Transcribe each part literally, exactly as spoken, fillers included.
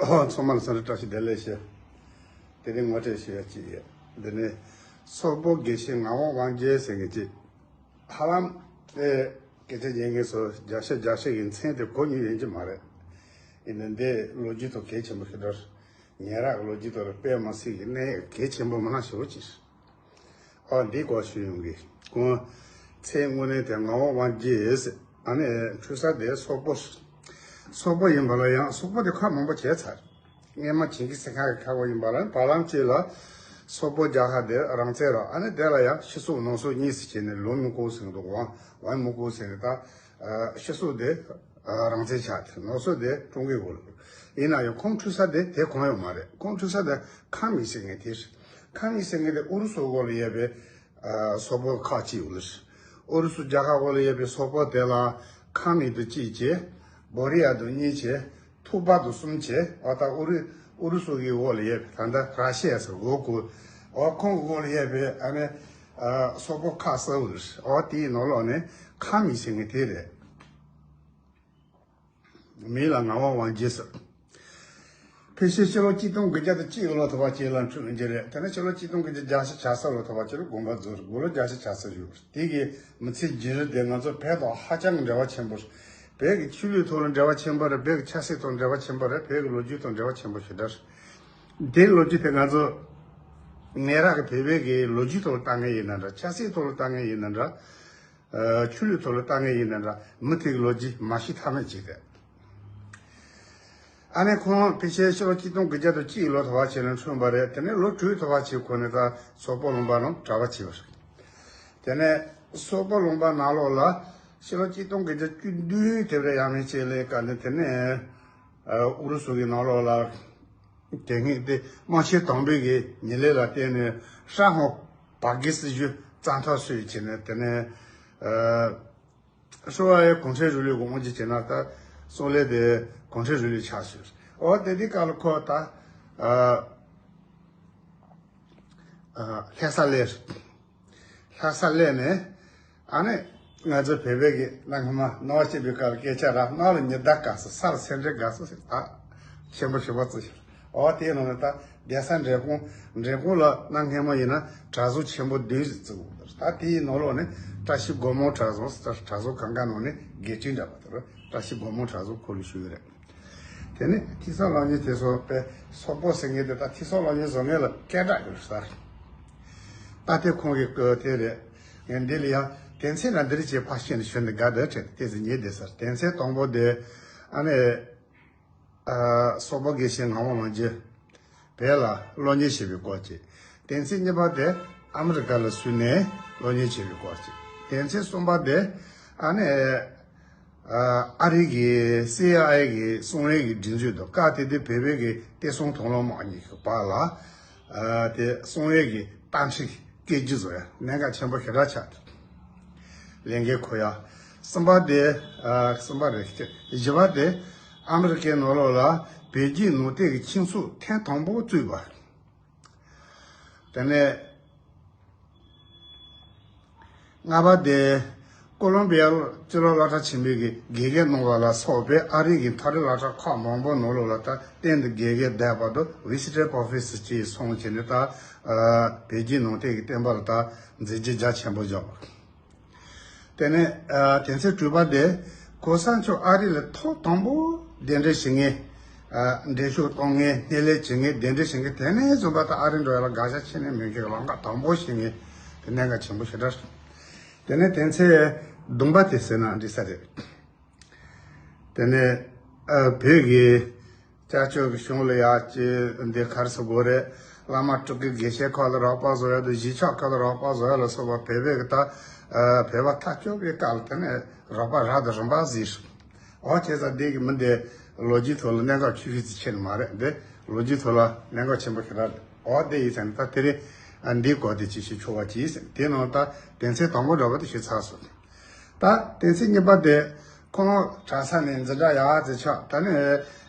ཨོ། ཚང་མ་ལ་འཚམས་འདྲི་བཀྲ་ཤིས་བདེ་ལེགས་ཞུ། དེ་རིང་ངོ་སྤྲོད་ཞུ་ཡ་ཅིག་ཡོད། འདི་ནི་སོག་པོ་དགེ་བཤེས་ངག་དབང་དབང་རྒྱལ་ཟེར་མཁན་ཅིག་ཧ་ལམ་ཨེ་སྐད་ཆ་བརྗེད་མཁན་ཚོ་བརྒྱ་ཆ་བརྒྱ་ཞིག་གི་མཚན་དེ་གོ་མྱོང་ཡོད་ཀྱི་མ་རེད། ཡིན་ནའི་འདི་ལོ་རྒྱུས་ཐོག་གལ་ཆེན་པོ་ཞིག་རེད། ཉེ་རབས་ཀྱི་ལོ་རྒྱུས་ཐོག་ལ་དཔེ་མི་སྲིད་ཀྱི་གནད་གལ་ཆེན་པོ་མི་སྣ་ཞེ་པོ་ཅིག་རེད། ཨོ། འདི་སྐོར་ཞུ་ཡོང་གི། ཁོང་མཚན་དངོས་གནས་དེ་ངག་དབང་དབང་རྒྱལ་ཟེར། ཨ་ནི་འཁྲུངས་ས་དེ་སོག་པོ། སོག་པོ་ཡིན་པ་ལ་ཡང་སོག་པོ་དེ་ཁག་མང་པོ་བྱས་ཚར། སྔས་མ་ཇིང་གི་སི་ཁན་གྱི་ཁ་བ་ཡིན་པ་ལ་བར་ལམ་གཅིག་ལ་སོག་པོ་རྒྱལ་ཁབ་དེ་རང་བཙན་རག་ཨ་ནི་དེ་ལ་ཡང་ཕྱི་སོག་ནང་སོག་གཉིས་སུ་ཕྱེ་ནས་ལུང་མི་ཀོ་ཟེར་གི་འདུག་ཝང་ཝང་མི་ཀོ་ཟེར་ནས་ད་ཕྱི་སོག་དེ་རང་བཙན་ཆགས་ཏེ་ནང་སོག་དེ་ཀྲུང་གོའི་འོག་ལ། ཡིན་ན་ཡང་ཁོང་འཁྲུངས་ས་དེ་དེ་གང་ཡང་མ་རེད། ཁོང་འཁྲུངས་ས་དེ་ཁམས་ཡིག་ཟེར་མཁན་དེ་རེད། ཁམས་ཡིག་ཟེར་མཁན་དེ་ཨུ་རུ་སུ་འོག་ལ་ཡོད་པའི་སོག་པོ་ཁག་ཅིག་ཡོད་ལ། ཨུ་རུ་སུ་རྒྱལ་ཁབ་འོག་ལ་ཡོད་པའི་སོག་པོ་དེ་ལ་ཁམས་ཡིག་དང་གཅིག་བྱས། བོ་རི་ཡ་དང་གཉིས་བྱས། ཐུ་པ་དང་གསུམ་བྱས། ཨ་ད་ཨུ་རུ་ཨུ་རུ་སུ་གི་འོག་ལ་ཡོད་པའི་ད་ལྟ་ར་ཤི་ཡ་ཟེར་འོག་གུ། ཨོ་ཁོང་གི་འོག་ལ་ཡོད་པའི་ཨ་ནི་སོག་པོ་ཁག་གསར་བ་རེད། ཨོ་དེའི་ནང་ལོགས་ནས་ཁམས་ཡིག་ཟེར་མཁན་དེ་རེད། མིང་ལ་ངག་དབང་དབང་རྒྱལ་ཟེར། ཕལ་ཆེར་ཕྱི་ལོ་ཆིག་སྟོང་དགུ་བརྒྱ་དང་གཅིག་ལོ་ཐོག་བ་ཅིག་ལ་འཁྲུངས་རྒྱུ་རེད། དེ་ནས་ཕྱི་ལོ་ཆིག་སྟོང་དགུ་བརྒྱ་བརྒྱད་ཅུ་གྱ་གསུམ་ལོ་ཐོག་བ་ཅིག་ལ་དགོངས་པ་རྫོགས་རེད། དགུང་ལོ་བརྒྱད་ཅུ་གྱ་གསུམ་བཞུགས་རེད། དེ་གི་མི་ཚེ་རྒྱུན་རིང་དེ་ང་ཚོ་བོད་དང་ཧ་ཅང་གི་འབྲེལ་བ་ཆེན་པོ་རེད། བོད་ཀྱི་ཆོས་ལུགས་ཐོག་ལ་འབྲེལ་བ་ཆེན་པོ་རེད། བོད་ཀྱི་ཆབ་སྲིད་ཐོག་འབྲེལ་བ་ཆེན་པོ་རེད། བོད་ཀྱི་ལོ་རྒྱུས་ཐོག་འབྲེལ་བ་ཆེན་པོ་ཞེ་དྲག་རེད། དེའི་ལོ་རྒྱུས་དེ་ང་ཚོ་ཉེ་རབས་ཀྱི་བོད་པའི་གི་ལོ་རྒྱུས་ཐོག་ལ་ལྟ་མཁན་ཡིན་ན་འདྲ། ཆབ་སྲིད་ཐོག་ལ་ལྟ་མཁན་ཡིན་ན་འདྲ། ཆོས་ལུགས་ཐོག་ལ་ལྟ་མཁན་ཡིན་ན་འདྲ། མི་དེ་གི་ལོ་རྒྱུས་མ་ཤེས་ཐབས་མེད་ཅིག་རེད། ཨ་ནི་ཁོང་ཕལ་ཆེར་ཕྱི་ལོ་ཆིག་སྟོང་དགུ་བརྒྱ་དང་གཅིག་ལོ་ཐོག་བ་ཅིག་ལ་འཁྲུངས་པ་རེད། དེ་ནས་ལོ་དྲུག་ཐོག་བ་ཅིག་ཁོ་ནི་ད་སོག་པོ་ལུང་པ་ནང་གྲྭ་པ་བྱས་པ་རེད། དེ་ནས་སོག་པོ་ལུང་པ་ནང་ལོགས་ལ་ཕྱི་ལོ་ཆིག་སྟོང་དགུ་བརྒྱ་བཅུ་བདུན་དེ་རེད། ཡང་མིན་ཅིག་ལ་སྐབས་ནས་དེ་ནས་ཨུ་རུ་སུ་གི་ནང་ལོགས་ལ། དེ་སྔོན་དེ་དམག་ཆེན་དང་པོའི་གི་ཉེ་ལས་ལ་བརྟེན་ནས་ཧྲན་ཧོ་བར་བརྒལ་སྲིད་ཇུས་རྩ་འཐོར་སོང་བྱས་ནས། དེ་ནས་ཨ་ཧྲི་ཝ་ཡའི་གུང་ཁྲན་རིང་ལུགས་ཀྱི་དབང་ཆ་བྱས་ན་ད་སོང་ལས་དེ་གུང་ཁྲན་རིང་ལུགས་ཆགས་སོང་། འོ་དེ་དུས་སྐབས་ལ་ཁོ་ད་ཨ་ཨ་ལྷ་ས་སླེབས། ལྷ་ས་སླེབས་ནས་ཨ་ནི་ང་ཚོ་བོད་པའི་གི་གནའ་སྔ་མ་སྣང་བ་སྐྱིད་པའི་སྐབས་ལ་སྐད་ཆ་ར། སྣང་ལ་ཉི་ཟླ་དགའ་ས། ས་ལ་ཚེ་འདྲེ་དགའ་ས་ཟེར། ད་ཆེན་པོ་ཞེ་པོ་བརྩི་ཞིང་། འོ་དེའི་ནང་ནས་ད་གདན་ས་འབྲས་སྤུངས། འབྲས་སྤུངས་ལ་གནའ་སྔ་མོ་ཡིན་ན་གྲྭ་ཟུར་ཆེན་པོ་བདུན་ཞིག་བརྩི་དགོས་པ་རེད། ད་དེའི་ནང་ལོགས་ནས་བཀྲ་ཤིས་སྒོ་མང་གྲྭ་ཟུར་ཟེར། གྲྭ་ཟུར་གང་ག་ནང་ནས་དགེ་ཕྲུག་འདྲ་པོ་དེ་རེད། བཀྲ་ཤིས་སྒོ་མང་གྲྭ་ཟུར་ཁོ་ལ་ཞུགས་ཡོད་རེད། དེ་ནས་ཐོས་བསམ་སློབ་གཉེར་དེ་ཚོ་དཔེ་སོག་པོ་ཟེར་མཁན་དེ་ད་ཐོས་བསམ་སློབ་གཉེར་བཟོ་མཁན་ལ་སྐད་གྲགས་ཡོད་ས་རེད། ད་ལྟའི་ཁོང་གི་སྐུ་དེ་རེད། ངས་འདི་ལ་ཡང་དོན་ཚན་ལ་འདིར་བྱས་ཕར་ཕྱིན་ནས་ཞུ་ནས་དགའ་བསྡད་བྲལ་ཏེ་ཟེར་ཉེས་བསྡད་ས་རེད། དོན་ཚན་དང་པོ་དེ་ཨ་ནི་ཨ་སོག་པོ་དགེ་བཤེས་ངག་དབང་དབང་རྒྱལ་བོད་ལ་སློབ་གཉེར་བྱས་པའི་སྐོར་གྱི། དོན་ཚན་གཉིས་པ་དེ་ཨ་མི་རི་ཀ་ལ་བཙུགས་ནས་སློབ་གཉེར་བྱས་པའི་སྐོར་གྱི། དོན་ཚན་གསུམ་པ་དེ་ཨ་ནི་ཨ་རི་གི་སི་ཨའི་ཨེ་གི་གསང་བའི་གི་སྒྲིག་འཛུགས་དང་། སྐབས་དེ་དུས་བོད་པའི་གི་བསྟན་སྲུང་དང་བླངས་དམག་གཉིས་ཀྱི་བར་ལ་ཨ་དེ་གསང་བའི་གི་བརྟག་ཞིབ་སྐད་ཅིག་བཟོ་ཡ་གནད་འགག་ཆེན་པོ་ཞེ་དྲག་ཆགས་འདུག་ལས་འགན་འཁུར་ཡ། གསུམ་པ་དེ་ཨ་གསུམ་པ་རེད། བཞི་པ་དེ་ཨ་མི་རི་ཀའི་ནང་ལོགས་ལ་བོད་བརྒྱུད་ནང་བསྟན་གྱི་ཁྱིམ་ཚང་ཐེངས་དང་པོ་བཙུགས་པ། དེ་ནས་ལྔ་པ་དེ་ཀོ་ལོམ་བི་ཡར་སྤྱི་ལོ་སློབ་གྲྭ་ཆེན་མོའི་གི་དགེ་རྒན་གནང་བ་ལ་སོགས་པའི་ཨ་རི་གི་མཐོ་རིམ་སློབ་གྲྭ་ཁག་མང་པོ་ནང་ལོགས་ལ་ད་གཏན་དུ་དགེ་རྒན་བསྡད་པ་དང་། ཝི་ཟི་ཊར་པོ་རོ་ཕེ་སར་ཅིག་སོང་བྱས་ནས་ད་ཨ་བོད་བརྒྱུད་ནང་བསྟན་གྱི་བསྟན་པ་ལ་ད་མཛད་རྗེས་རྒྱ་ཆེན་པོ་བཞག་པ། དེ་ནས་ཨ་དོན་ཚན་དྲུག་པ་དེ་གོང་ས་མཆོག་ཨ་རི་ལ་ཐོག་དང་པོ་གདན་འདྲེན་བྱེད་མཁན། ཨ་འགྲེལ་བཤད་གཏོང་མཁན། སྣེ་ལེན་བྱེད་མཁན། གདན་འདྲེན་བྱེད་མཁན། དེ་ནས་བཟུང་བ་ད་ཨ་རི་འགྲོ་ཡ་ལ་དགག་བྱ་ཁྱོན་ནས་མེད་མཁན་གྱི་ལམ་ཁ་དང་པོ་བྱེད་མཁན་དེ་གནད་འགག་ཆེན་པོ་ཞེ་དྲག་རེད། དེ་ནས་དོན་ཚན་བདུན་པ་དེ་ཟེར་ན་འགྲིག་ས་རེད། དེ་ནས་ཨ་བོད་ཀྱི་སྐྱབས་བཅོལ་གྱི་གཞུང་ལ་ཡ་ཅི་འདི་ག་རེ་ཟེར་དགོས་རེད། བླ་མ་སྤྲུལ་སྐུ་དགེ་བཤེས་ཁག་ལ་རོགས་པ་བཟོ་ཡ་དང་། གཞིས་ཆགས་ཁག་ལ་རོགས་པ་བཟོ་ཡ་ལ་སོགས་པ་བོད་པའི་གི་ད་ཨ་བོད་པ་ཐག་གཅོད་པའི་སྐབས་ལ་དེ་ནས་རོགས་པ་རག་དང་རིམ་པ་ཟིག་རེད། འོ་བྱས་ཙང་འདི་གི་མི་འདི་ལོ་རྒྱུས་ཐོག་ལ་གནད་འགག་ཆེ་ཤོས་ཅིག་ཁྱོན་ནས་མ་རེད། འདི་ལོ་རྒྱུས་ཐོག་ལ་གནད་འགག་ཆེན་པོ་ཞེ་དྲག་རེད། འོ་དེ་ཡིན་ཙང་ད་དེ་རིང་ཨ་འདིའི་སྐོར་དེ་ཅིག་ཞུ་ཆོག་པ་ཅིག་ཡིན་ཟེར། དེ་ནང་ད་དོན་ཚན་དང་པོ་འདྲ་བ་དེ་ཞུས་ཚར་སོང་། ད་དོན་ཚན་གཉིས་པ་དེ་ཁོང་གྲྭ་ས་ནས་འཛིན་གྲྭ་ཡག་ཙེ་ཆགས། ད་ནི་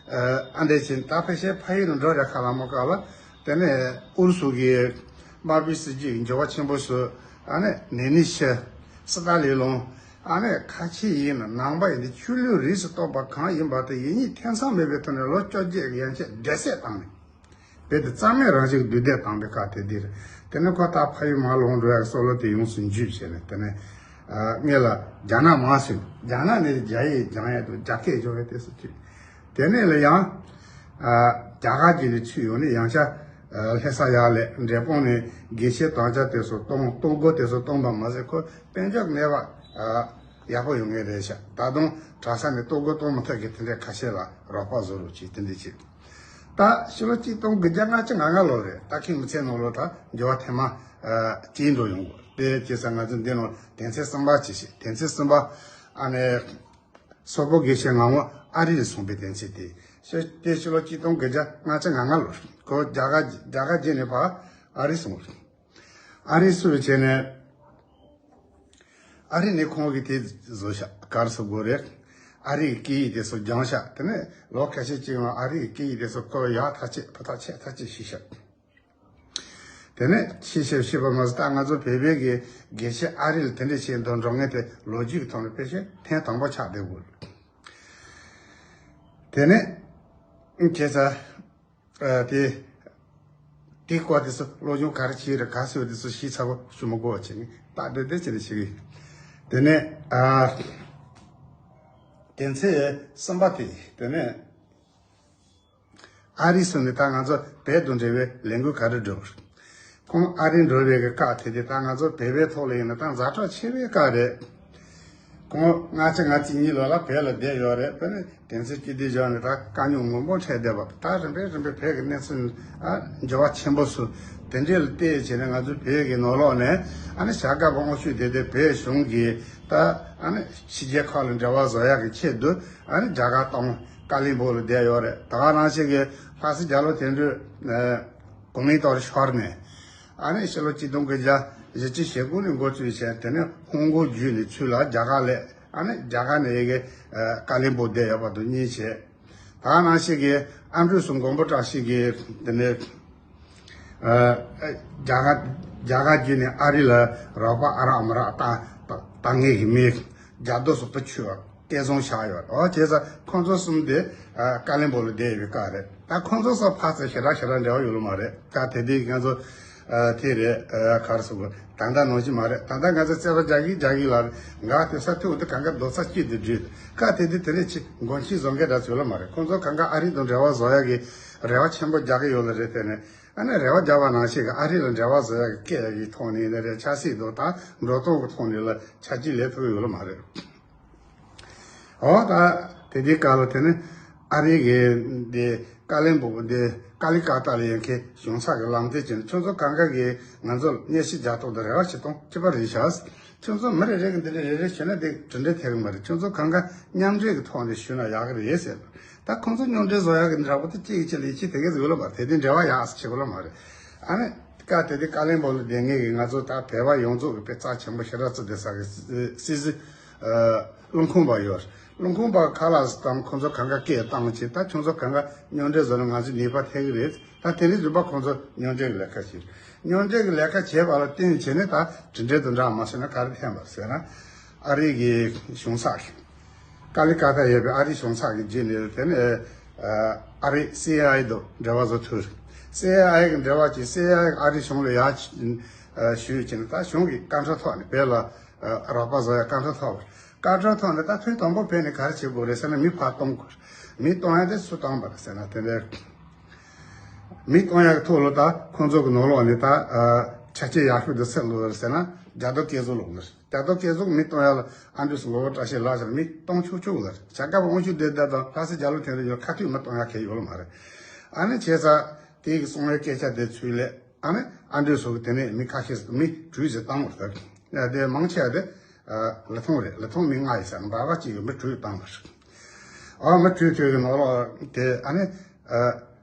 ཨ་འདྲས་ཕྱིན་ད་ཕལ་ཆེར་ཕ་ཡུལ་ལ་འགྲོ་རེ་ཁ་ལ་མོ་ཀ་ལ། དེ་ནས་ཨུ་རུ་སུ་གི་དམར་པོའི་སྲིད་ཇུས་འགྱུར་བ་ཆེན་པོ་སོང་། ཨ་ནི་ལེ་ནིན་ཤི། སི་ཏཱ་ལིན་ལངས། ཨ་ནི་ཁ་ཆེ་ཡིན་ན་ནང་པ་ཡིན་ཏེ་ཆོས་ལུགས་རིས་སུ་གཏོགས་པ་གང་ཡིན་པ་དེ་ཡིན་གཉིས་ཐེ་ཚོམ་མེད་པའི་ཐོག་ནས་ལོ་བཅོ་བརྒྱད་ཀྱི་ཡན་ཆད་བསྡད་སྲེག་བཏང་ནས། རྦད་དེ་རྩ་མེད་རང་བཞིན་གྱི་འདུས་སྡོད་བཏང་པའི་སྐབས་དེ་དེ་རེད། དེ་ནས་ཁོ་ད་ཕ་ཡུལ་མར་ལོག་འགྲོ་ཡག་བསམ་བློ་དེ་ཡོངས་སུ་འཇུས་བྱས་ནས། དེ་ནས་ཨ་སྔོན་ལ་རྒྱ་ནག་མར་སོན། རྒྱ་ནག་ནས་རྒྱ་ཡིག་སྦྱང་ཡག་དང་རྒྱ་སྐད་སྦྱོང་ཡག་དེ་ཚོ་བྱས། དེ་ནས་ལ་ཡང་ཨ་རྒྱ་གར་གྱི་ནས་ཚུར་ཡོང་ནས་ཡང་བསྐྱར་ཨ་ལྷ་ས་ཡར་ལ་འབྲས་སྤུངས་ནས་དགེ་བཤེས་དམ་བཅའ་དེ་ཚོ་གཏོང་། གཏོང་སྒོ་དེ་ཚོ་གཏོང་པ་མ་ཟད་ཁོ་དཔལ་འབྱོར་གནས་པ་ཨ་ཡག་པོ་ཡོང་ངེས་རེད་ཤག་ད་དུང་གྲྭ་ས་ནས་གཏོང་སྒོ་གཏོང་མ་ཐུབ་མཁན་དེ་འདྲའི་ཁ་ཤས་ལ་རོགས་པ་བཟོ་རོགས་བྱེད། དེ་འདྲ་བྱེད། ད་ཕྱི་ལོ་གཅིག་སྟོང་དགུ་བརྒྱ་ལྔ་བཅུ་ང་ལྔ་ལོ་རེད། ད་ཁྱེད་མི་ཚེ་ནང་ལོགས་ད་འགྱུར་བ་ཐེངས་མ་ཨ་གཅིག་འགྲོ་ཡོང་གི་རེད། དེ་བྱས་ཙང་ང་ཚོ་འདི་ནང་དོན་ཚན་གསུམ་པ་ཅིག་བཤད། དོན་ཚན་གསུམ་པ་ཨ་ནི། སོག་པོ་དགེ་བཤེས་ངག་དབང་ཨ་རི་ལ་སོང་པའི་དོན་ཚན་དེ། ཤ་དེ་ཕྱི་ལོ་གཅིག་སྟོང་དགུ་བརྒྱ་ལྔ་བཅུ་ང་ལྔ་ལོར་ཁོ་རྒྱ་གར་རྒྱ་གར་བརྒྱུད་ནས་ཕར་ཨ་རི་སོང་། ཨ་རི་སོང་བྱས་ནས་ཨ་རི་ནས་ཁོང་གིས་དེ་བཟོ་ཤག་ག་རེ་ཟེར་དགོས་རེད། ཨ་རི་གི་སྐད་ཡིག་དེ་ཚོ་སྦྱངས་ཤག་དེ་ནས་ལོ་ཁ་ཤས་ཅིག་ཡང་ཨ་རི་གི་སྐད་ཡིག་དེ་ཚོ་ཁོ་ཡག་ཐག་ཆོད་ཕུ་ཐག་ཆོད་ཐག་ཆོད་ཤེས་ཤག་དེ་ནས་ཤེས་ཤེས་ཤེས་པ་མ་ཟད། ད་ང་ཚོ་བོད་པའི་གི་དགེ་བཤེས་ཨ་རི་ལ་དེ་འདྲ་བྱས་འདུག་འགྲོ་མཁན་དེ་ལོ་རྒྱུས་ཀྱི་ཐོག་ནས་དཔེ་ཆ་ཐེངས་དང་པོ་ཆགས་བསྡད་དགོས། དེ་ནས་ཁྱེད་ཚ་ཨ་དེ་དེ་སྐོར་དེ་ཚོ་སློབ་སྦྱོང་ག་རེ་བྱས་རེད། ག་ཚོད་དེ་ཚོ་ཤེས་ཚར་བ་ཞུ་མི་དགོས་པ་བྱས་ནས་ད་བསྡད་བསྡད་བྱས་ནས་ཤེས་གི། དེ་ནས་ཨ་དོན་ཚན་གསུམ་པ་དེ། དེ་ནས། ཨ་རི་སོང་ནས་ད་ང་ཚོ་བོད་དང་འབྲེལ་བའི་ལས་འགུལ་ག་རེ་སྒྲུབ། ཁོང་ཨ་རི་འགྲོ་བའི་གི་སྐབས་དེ་དེ་ད་ང་ཚོ་བོད་པའི་ཐོག་ལ་ཡིན་ན་ད་ཛ་དྲག་ཆེ་བའི་སྐབས་རེད། ཁོང་ལྔ་བཅུ་ང་གཅིག་གཉིས་ལོ་ལ་བོད་ལ་བསྡད་ཡོད་རེད། བོད་ནས་དེང་སང་སྤྱི་བདེ་སྦྱོང་ནས་ད་དཀའ་རྙོག་མང་པོ་འཕྲད་བསྡད་པ། ད་རིམ་པས་རིམ་པས་བོད་ཀྱི་གནས་ཚུལ་ཨ་འགྱུར་བ་ཆེན་པོ་སོང་། དེ་འདྲའི་ལ་བལྟས་བྱས་ནས་ང་ཚོ་བོད་ཀྱི་ནང་ལོགས་ནས་ཨ་ནི་བྱ་དགའ་པོ་དབང་ཤུགས་ལྡན་ཏེ་བོད་གཞུང་གིས་ད་ཨ་ནི་ཕྱི་རྒྱལ་ཁག་ལ་འབྲེལ་བ་བཟོ་ཡག་གི་ཆེད་དུ་ཨ་ནི་རྒྱ་གར་དང་ཀ་ལིམ་པོང་ལ་བསྡད་ཡོད་རེད། ད་ག་ནང་བཞིན་གྱི་ལྷ་ས་རྒྱ་ལོ་དོན་གྲུབ་ཨ་གོ་མིན་ཏང་ཤོར་ནས་ཨ་ནི་ཕྱི་ལོ་གཅིག་སྟོང་དགུ་བརྒྱ་བཞི་བཅུ་ཞེ་དགུ་ནས་འགོ་བཙུགས་བྱས། དེ་ནས་ཧོང་ཀོང་བརྒྱུད་ནས་ཚུར་ལ་རྒྱ་གར་སླེབས། ཨ་ནི་རྒྱ་གར་ནས་ཡ་གི་ཨ་ཀ་ལིམ་པོང་བསྡད་ཡོད་པ་དང་གཉིས་བྱས། ད་ག་ནང་བཞིན་གྱི་ཨ་འབྲུག་སུ་མགོན་པོ་བཀྲ་ཤིས་ཀྱིས་དེ་ནས་ཨ་རྒྱ་གར་རྒྱ་གར་བརྒྱུད་ནས་ཨ་རི་ལ་རོགས་པ་ཨ་རག་མ་རག་བཏང་བཏང་མཁན་གྱི་མི་རྒྱ་རྡོ་སོགས་པོ་ཆུ་བ་སྐལ་བཟང་ཆགས་ཡོད། འོ་བྱས་ཙང་ཁོང་ཚོ་གསུམ་དེ་ཨ་ཀ་ལིམ་པོང་ལ་བསྡད་ཡོད་པའི་སྐབས་རེད། ད་ཁོང་ཚོ་སོགས་ཕར་ཚུར་ཞེ་དྲག་ཞེ་དྲག་འབྲེལ་བ་ཡོད་ལོ་མ་རེད། ད་དེ་དུས་ང་ཚོ་ཨ་དེ་རེད། ཨ་ག་རེ་ཟེར་དགོས། ད་ལྟ་ནང་བཞིན་མ་རེད། ད་ལྟ་ང་ཚོ་རྩེད་པ་རྒྱག་གི་རྒྱག་གི་ལ་འགག་དེ་ས་ཐུག་དེ་གང་ག་རྡོག་རྩ་གཅིག་ཏུ་སྒྲིལ། སྐབས་དེ་དུས་དེ་རེད་ཅི་མགོ་ཁྱི་བཟོ་མཁན་འདྲ་ཚོད་ལ་མ་རེད། ཁོང་ཚོ་གང་ག་ཨ་རི་དང་འབྲེལ་བ་བཟོ་ཡག་གི་རེ་བ་ཆེན་པོ་རྒྱག་གི་ཡོད་ལ་རེད། དེ་ནས་ཨ་ནི་རེ་བ་རྒྱག་པ་ནང་བཞིན་གྱི་ཨ་རི་ལ་འབྲེལ་བ་བཟོ་ཡག་གི་སྐད་ཡག་གི་ཐོག་ནས་ཡིན་ན་རེད། ཆབ་སྲིད་དང་ད་འགྲོ་སྟངས་ཀྱི་ཐོག་ནས་ལ་ཆ་རྐྱེན་ལེན་ཐུབ་ཀྱི་ཡོད་ལ་མ་རེད། འོ་ད་དེ་དུས་སྐབས་ལ་དེ་ནི་ཨ་རི་གི་འདི་ཀ་ལིམ་པོང་འདི་ཀ་ལི་ཀ་ཏ་ལ་ཡོད་མཁན་གཞུང་ཚབ་ཀྱི་ལམ་སྟོན་བྱས་ནས། ཁྱོད་ཚོ་གང་ག་གིས་ང་ཚོར་མཉེས་གཤིན་རྒྱག་སྟངས་དང་རེ་བ་བྱེད་སྟངས་གཅིག་པ་རེད་ཤག་ཁྱོད་ཚོ་མི་རེ་རེ་གིས་འདི་འདྲ་རེ་རེ་ཞུས་ན་དེ་གྲུབ་འབྲས་ཐེབས་ཀྱི་མ་རེད། ཁྱོད་ཚོ་གང་ག་མཉམ་འབྲེལ་གྱི་ཐོག་ནས་ཞུས་ན་ཡག་གི་རེད་ཟེར། ད་ཁོང་ཚོ་མཉམ་འབྲེལ་བཟོ་ཡག་གི་འདྲ་པོ་དེ་གཅིག་གིས་གཅིག་ལ་ཡིད་ཆེས་དེ་གས་ཟིག་ཡོད་ལ་མ་རེད། དེ་དུས་འབྲེལ་བ་ཡག་ཟིག་བྱེད་དགོས་ལ་མ་རེད། ཨ་ནི་སྐབས་དེ་དུས་ཀ་ལིམ་པོང་ལ་བསྡད་མཁན་གྱི་ང་ཚོ་ད་བོད་པ་ཡོངས་རྫོགས་ཀྱི་དཔེ་རྩ་ཆེན་པོ་ཞེ་དྲག་བརྩི་བསྡད་ས་གི་སྲིད་སྲིད་ཨ་ཀླུ་འཁུམས་པ་ཡོད། ཀླུ་འཁུམས་པ་ཁ་ལག་ཟིག་བཏང་། ཁོང་ཚོ་གང་ག་སྐད་བཏང་བྱས། ད་ཁྱོད་ཚོ་གང་ག་མཉམ་འབྲེལ་བཟོས་ན་ང་ཚོ་ནུས་པ་ཐེབས་ཀྱི་རེད། ད་དེ་རིང་རིམ་པ་ཁོང་ཚོ་མཉམ་འབྲེལ་གྱི་ལས་ཀ་བྱེད། མཉམ་འབྲེལ་གྱི་ལས་ཀ་བྱས་པ་ལ་བརྟེན་བྱས་ནས་ད་གྲུབ་འབྲས་དེ་འདྲ་མ་བྱུང་ན་ག་རེ་ཕན་པ་ཟེར་ན། ཨ་རི་གི་གཞུང་ཚབ་ཀྱིས། ཀ་ལི་ཀ་ཏ་ཡོད་པའི་ཨ་རིའི་གཞུང་ཚབ་ཀྱིས་བརྒྱུད་ནས་དེ་ནས་ཨ་རི་སི་ཨའི་ཨའི་དང་འབྲེལ་བ་བཟོ་ཐུབ། སི་ཨའི་ཨའི་གི་འབྲེལ་བ་བྱས། སི་ཨའི་ཨའི་གིས་ཨ་རིའི་གཞུང་ལ་ཡར་ཞུས་བྱས་ནས། ད་གཞུང་གི་བཀའ་འཁྲོལ་ཐོག་ནས་བོད་ལ་རོགས་པ་བཟོ་ཡག་བཀའ་འཁྲོལ་ཐོབ། བཀའ་འཁྲོལ་ཐོག་ནས་ད་ཐོན་དང་པོ་བོད་ནས་ག་རེ་བྱེད་དགོས་རེད་ཟེར་ན། མི་ཕར་གཏོང་དགོས། མི་གཏོང་ཡག་དེ་སུ་གཏོང་བ་རེད་ཟེར་ན། དེ་འདྲའི་མི་གཏོང་ཡག་གི་ཐོག་ལ་ད་ཁོང་ཚོ་གི་ནང་ལོགས་ནས་ད་ཆ་རྐྱེན་ཡག་ཤོས་དེ་སུ་ལོག་རེད་ཟེར་ན། རྒྱ་རྡོ་སྐལ་བཟང་ལོག་ནི་རེད། རྒྱ་རྡོ་སྐལ་བཟང་མི་གཏོང་ཡག་ལ་ཨ་འབྲུག་སུ་མགོན་པོ་བཀྲ་ཤིས་ལབ་ཟེར་མི་གཏོང་ཆོག་ཆོག་ལ་རེད། བྱ་དགའ་པོ་དབང་ཤུགས་ལྡན་ད་དང་ལྷ་ས་རྒྱ་ལོ་དོན་གྲུབ་ཡོད། ཁ་ཐུག་མི་གཏོང་ཡག་གང་ཡོད་ལ་མ་རེད། ཨ་ནི་བྱས་ཙང་དེ་གི་གསང་བའི་སྐད་ཆ་དེ་ཚུར་ལ་ཨ་ནི་ཨ་འབྲུག་སུ་གི་དེ་ནས་མི་ཁ་ཤས་སུ་མི་དྲུག་ཙམ་བཏང་བ་རེད། དེ་མང་ཆེ་བ་དེ་ལི་ཐང་རེད། ལི་ཐང་མི་ལྔ་ཡོད་ས་ནས་འབའ་ག་གཅིག་གིས་མི་དྲུག་བཏང་བ་རེད། ཨ་མི་དྲུག་དེ་གི་ནང་ལོགས་དེ་ཨ་ནི་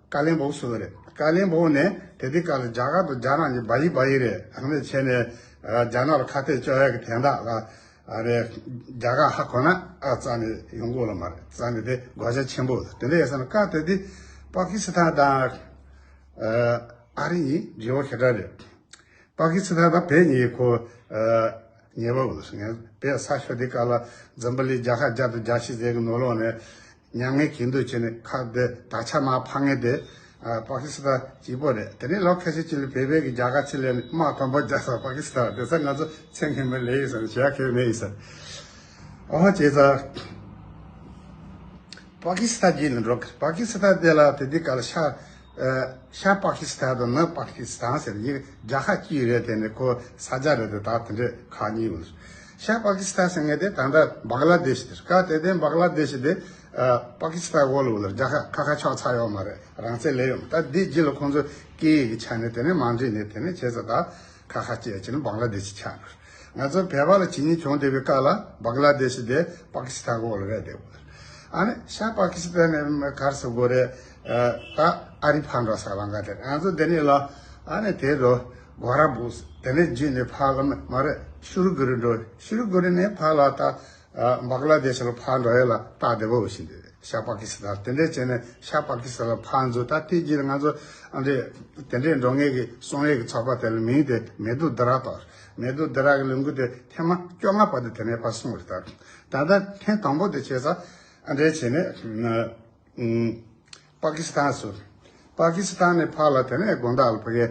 ཀ་ལིམ་པོང་སུ་རེད། ཀ་ལིམ་པོང་ནས་དེ་དུས་སྐབས་ལ་རྒྱ་གར་དང་རྒྱ་ནག་གཉིས་བ་ཡི་བ་ཡི་རེད། ཨ་ནི་བྱས་ནས་རྒྱ་ནག་ལ་ཁ་གཏད་གཅོག་ཡག་གི་དོན་དག་ལ་ཨ་རེ་རྒྱ་གར་ཧ་གོ་ན་ཨ་རྩ་ནས་ཡོང་གི་ལ་མ་རེད། རྩ་ནས་དེ་དགོས་ཆ་ཆེན་པོ་རེད། དེ་འདྲ་ཡོད་ས་ན་སྐབས་དེ་དུས་པ་ཀི་སི་ཐན་དང་ཨ་རི་གཉིས་འབྲེལ་བ་ཞེ་དྲག་རེད། པ་ཀི་སི་ཐན་དང་བོད་གཉིས་ཁོ་ཨ་ ཉེ་བ་འོ་ཟེར། ངས་བས་ས་ཤོ་དེ་ག་ལ་འཛམ་བུ་གླིང་རྒྱལ་ཁབ་བརྒྱ་དང་བརྒྱད་ཅུ་ཟེར་གི་ནོར་ལོག་ནས་མྱ་ངན་གྱིས་འདུལ་བྱས་ནས་ཁ་བདེ་ད་ཆ་མ་ཕ་ངེ་དེ་ཨ་པ་ཀི་སི་ཐན་གཅིག་པོ་རེད། དེ་ནས་ལོ་ཁ་ཤས་ཅིག་ལ་བོད་པའི་གི་རྒྱལ་ཁབ་ཆེ་ལས་ནས་དམག་དང་པོ་རྒྱག་ས་པ་ཀི་སི་ཐན་རེད། དེ་ས་ང་ཚོ་མཚན་གང་མེད་ལས་ཡིན་ས་རེད། བྱ་གང་མེད་ཡིན་ས་རེད། ཨོ་བྱས་ཙང་པ་ཀི་སི་ཐན་བརྒྱུད་ནས་འགྲོ་གི་རེད། པ་ཀི་སི་ཐན་དེ་ལ་དེ་དུས་སྐབས་ལ་ཤར་ཨ་ཤར་པ་ཀི་སི་ཐན་དང་ནུབ་པ་ཀི་སི་ཐན་ཟེར་ཡིན། རྒྱལ་ཁབ་གཅིག་རེད། དེ་ནས་ཁོ་ས་ཆ་རེད་དེ་ད་དེ་འདྲས་ཁག་གཉིས་ཡོད། ཤར་པ་ཀི་སི་ཐན་ཟེར་མཁན་དེ་ད་ལྟ་བང་ལ་དེ་ཤི་དེ་རེད། སྐབས་དེ་དུས་བང་ལ་དེ་ཤི་དེ་ཨ་པ་ཀི་སི་ཐན་འོག་ལ་ཡོད་ལ་རྒྱལ་ཁབ་ཁ་ཁ་ཆགས་ཚར་ཡོད་མ་རེད། རང་བཙན་ལེན་ཡོད་མ། ད་དེའི་རྗེས་ལ་ཁོང་ཚོ་སྐད་ཡིག་གི་ཆ་ནས་དེ་ནས་མ་འགྲིག་ནས་དེ་ནས་བྱས་ཙང་ད་ཁ་ཁ་སྐྱེས་ཕྱིན་ན་བང་ལ་དེ་ཤི་ཆགས་འགྲོ། ང་ཚོ་བོད་པ་ལ་བྱེད་སྙིང་བྱུང་བསྡད་པའི་སྐབས་ལ་བང་ལ་དེ་ཤི་དེ་པ་ཀི་སི་ཐན་འོག་ལ་རེད་བསྡད་ཡོད། ཨ་ནི་ཤར་པ་ཀི་སི་ཐན་ནས་ག་རེ་ཟེར་དགོས་རེད། ཨ་ད་ཨ་རི་ཕར་འགྲོ་ས་ལམ་ཁ་དེ། ང་ཚོ་དེ་ནས་ལ་ཨ་ནི་དེ་རུ་གོ་ར་བུ་དེ་ནས་བརྒྱུད་ནས་ཕར་ལ་མ་རེད། ཤུ་རུ་གུ་རུ་འགྲོ། ཤུ་རུ་གུ་རུ་ནས་ཕར་ལ་ད་ཨ་བང་ལ་དེ་ཤི་ལ་ཕར་འགྲོ་ཡས་ལ་སྟབས་བདེ་པོ་བྱིན་དེ་ཤར་པ་ཀི་སི་ཐན། དེ་འདྲས་བྱས་ནས་ཤར་པ་ཀི་སི་ཐན་ལ་ཕར་འཛུལ། ད་དེ་རྗེས་ལ་ང་ཚོ་ཨ་འདྲས་དེ་འདྲས་འགྲོ་ངེས་ཀྱི་སོང་ངེས་ཀྱི་ཚོགས་པ་དེ་ལ་མིང་དེ་མེ་ཏོག་ལྡུམ་ར་བཏགས། མེ་ཏོག་ལྡུམ་ར་གི་ལས་འགུལ་དེ་ཐེངས་མ་བཅོ་ལྔ་པ་དེ་དེ་ནས་ཕར་སོང་རེད། ད་ད་ལྟ་ཐེངས་དང་པོ་དེ་བྱས་ཙང་ཨ་འདྲས་བྱས་ནས་ཨ་ཨུམ་པ་ཀི་སི་ཐན་སུ། པ་ཀི་སི་ཐན་ནས་ཕར་ལ་དེ་ནས་དགོང་དག་ལ་ཕ་གིའི་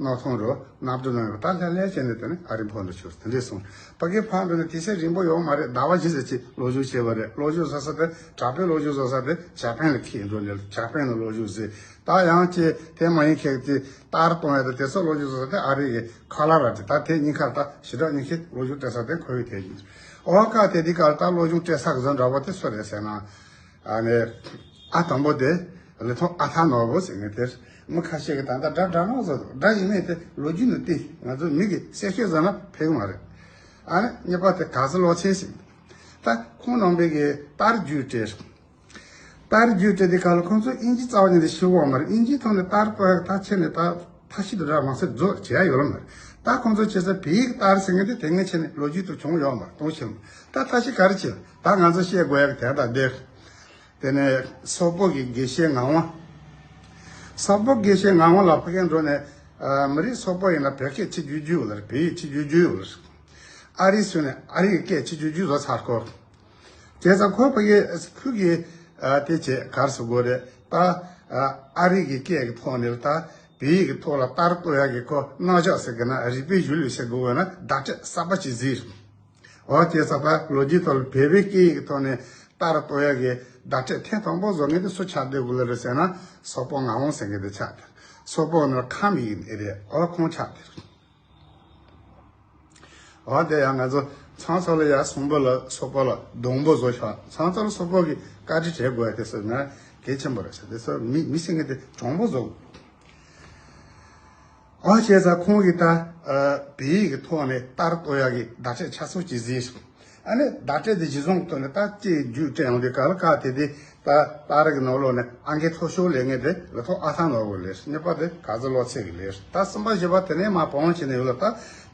གནམ་ཐང་རུ་གནམ་གྲུ་ནང་ལ་ད་ལྷ་ལྷ་བྱས་ནས་དེ་ནས་ཨ་རི་འཕུར་འགྲོ་ཆོག་དེ་འདྲས་སོང་། ཕ་གི་ཕར་འགྲོ་ནས་དུས་ཚོད་རིང་པོ་ཡོད་མ་རེད། ཟླ་བ་བཞི་ཙམ་ཅིག་ལོ་རྒྱུས་བྱས་པ་རེད། ལོ་རྒྱུས་བཟོ་ས་དེ་དྲག་པོའི་ལོ་རྒྱུས་བཟོ་ས་དེ་ཇ་པན་ལ་འཁེལ་འགྲོ་ནས་ཇ་པན་ལ་ལོ་རྒྱུས་བཟོས། ད་ཡང་ཅིག་དེ་མ་ཡིན་ཁེག་ཅིག་ཏར་གཏོང་ཡ་དེ་དེ་ཚོ་ལོ་རྒྱུས་བཟོ་ས་དེ་ཨ་རི་གི་ཁ་ལ་ར་ཅིག་ད་དེ་གཉིས་ཀ་ད་ཞེ་དྲག་གཉིས་ཀའི་ལོ་རྒྱུས་སྤྲད་ས་དེ་ཁོ་བོའི་དེ་ཡིན། ཨོ་ཀ་དེ་དུས་སྐབས་ལ་ད་ལོ་རྒྱུས་སྤྲད་ས་གི་བཟོ་འདྲ་བོ་དེ་སུ་རེད་ཟེར་ན། ཨ་ནི་ཨ་དང་པོ་དེ་ལི་ཐང་ཨ་ཐ་ནོར་བུ་ཟེར་མཁན་དེ། མི་ཁ་ཤས་ཀྱིས་ད་ལྟ་སྒྲ་སྒྲ་ནོར་བཟོ་འདུག་སྒྲ་ཡིན་མིན་དེ་ལོ་རྒྱུས་ནང་བལྟས། ང་ཚོ་མི་གི་གསལ་བཤད་བཟོ་ན་ཕན་གི་མ་རེད། ཨ་ནི་གཉིས་པ་དེ་ག་ཟི་ལོ་ཚན་ཟེར། ད་ཁོང་རྣམ་པས་གི་ཏར་བརྒྱུད་སྤྲད། ཏར་བརྒྱུད་སྤྲད་དེ་ག་ལ་ཁོང་ཚོ་ཨིན་ཇི་རྩ་བ་ཉིད་ནས་ཤེས་གི་ཡོད་མ་རེད། ཨིན་ཇིའི་ཐོག་ནས་ཏར་བཏོན་ཡག་ད་ཆེ་ནས་ད་ཐ་ཤི་དུ་འདྲ་མ་ཟད་རྫོགས་བྱེད་ཡ་ཡོད་ལ་མ་རེད། ད་ཁོང་ཚོ་བྱེད་ས་བོད་ཡིག་ཏར་ཟེར་མཁན་དེ་དེ་སྔ་ཆེ་ནས་ལོ་རྒྱུས་དུ་བྱུང་ཡོད་མ་རེད། གཏོང་ཤེས་ལ་ད་ཐ་ཤི་ག་རེ་བྱེད་ད་ང་ཚོ་བཤད་དགོས་ཡག་དེ་ད་འདིར། དེ་ནས་སོག་པོ་གི་དགེ་བཤེས་ངག་དབང་། སོག་པོ་དགེ་བཤེས་ངག་དབང་ལགས་ཕ་གིར་འགྲོ་ནས་ཨ་མི་རིགས་སོག་པོ་ཡིན་ན་བོད་སྐད་ཆི་རྒྱུ་རྒྱུ་ཡོད་ལ་རེད། བོད་ཡིག་ཆི་རྒྱུ་རྒྱུ་ཡོད་ལ་རེད། ཨ་རིའི་སུ་ནས་ཨ་རི་གི་སྐད་ཆི་རྒྱུ་རྒྱུ་བཟོ་ཚར་ཁོ། བྱས་ཙང་ཁོ་ཕ་གི་ཁུ་གི་ཨ་དེ་བྱས་གར་སོ་དགོས་རེད། ད་ཨ་ཨ་རི་གི་སྐད་ཀྱི་ཐོག་ནས་ད་བོད་ཡིག་གི་ཐོག་ལ་ཏར་གཏོང་ཡག་གི་ཁོ་རྣམ་གཞག་ཟེར་གི་ན་རིག་པའི་གཞུང་ལུགས་ཟེར་དགོས་ན་བརྡ་སྤྲོད་གསར་པ་ཅིག་བཟོས། འོ་བྱས་ཙང་ད་ལོ་རྒྱུས་ཐོག་ལ་བོད་པའི་སྐད་ཡིག་གི་ཐོག་ནས་ཏར་གཏོང་ཡག་གི་བརྡ་སྤྲོད་ཐེངས་དང་པོ་བཟོ་མཁན་དེ་སུ་ཆགས་བསྡད་དགོས་ལ་རེད་ཟེར་ན་སོག་པོ་ངག་དབང་ཟེར་མཁན་དེ་ཆགས་བསྡད། སོག་པོ་ནི་ཁམས་ཡིན་ཨེ་རེད། འོ་ཁོང་ཆགས་བསྡད། འོ་དེ་ཡང་ང་ཚོ་ཚང་ཚོ་ལ་ཡ་སོག་པོ་ལ་སོག་པོ་ལ་སྡོང་པོ་བཟོ་ཤག་ཚང་ཚོ་ལ་སོག་པོ་གི་བཀའ་དྲིན་དྲན་དགོས་ཡ་དེ་སོ་ང་གལ་ཆེན་པོ་རེད་ཟེར། དེ་སོ་མི་མི་ཟེར་མཁན་དེ་གྲོང་པོ་བཟོ། འོ་བྱས་ཙང་ཁོང་གིས་ད་ཨ་བོད་ཡིག་གི་ཐོག་ནས་ཏར་གཏོང་ཡག་གི་བརྡ་སྤྲོད་ཆ་ཚང་ཅིག་བཟོས་སོང་། ཨ་ནི་བརྡ་སྤྲོད་དེ་གཞི་བཟུང་ཐོག་ནས་ད་ཅིག་རྒྱུགས་སྤྲད་ཡོང་དུས་ག་ལ་ག་དེ་དེ་ད་ཏར་གི་ནང་ལོགས་ནས་ཨང་ཀི་མཐོ་ཤོས་ལེན་མཁན་དེ་ལི་ཐང་ཨ་ཐ་ནོར་བུ་ལས། གཉིས་པ་དེ་ག་ཟི་ལོ་ཚེ་གི་ལས། ད་གསུམ་པ་བཞི་པ་དེ་ནས་མར་བང་བྱས་ནས་ཡོད་ལ། ད་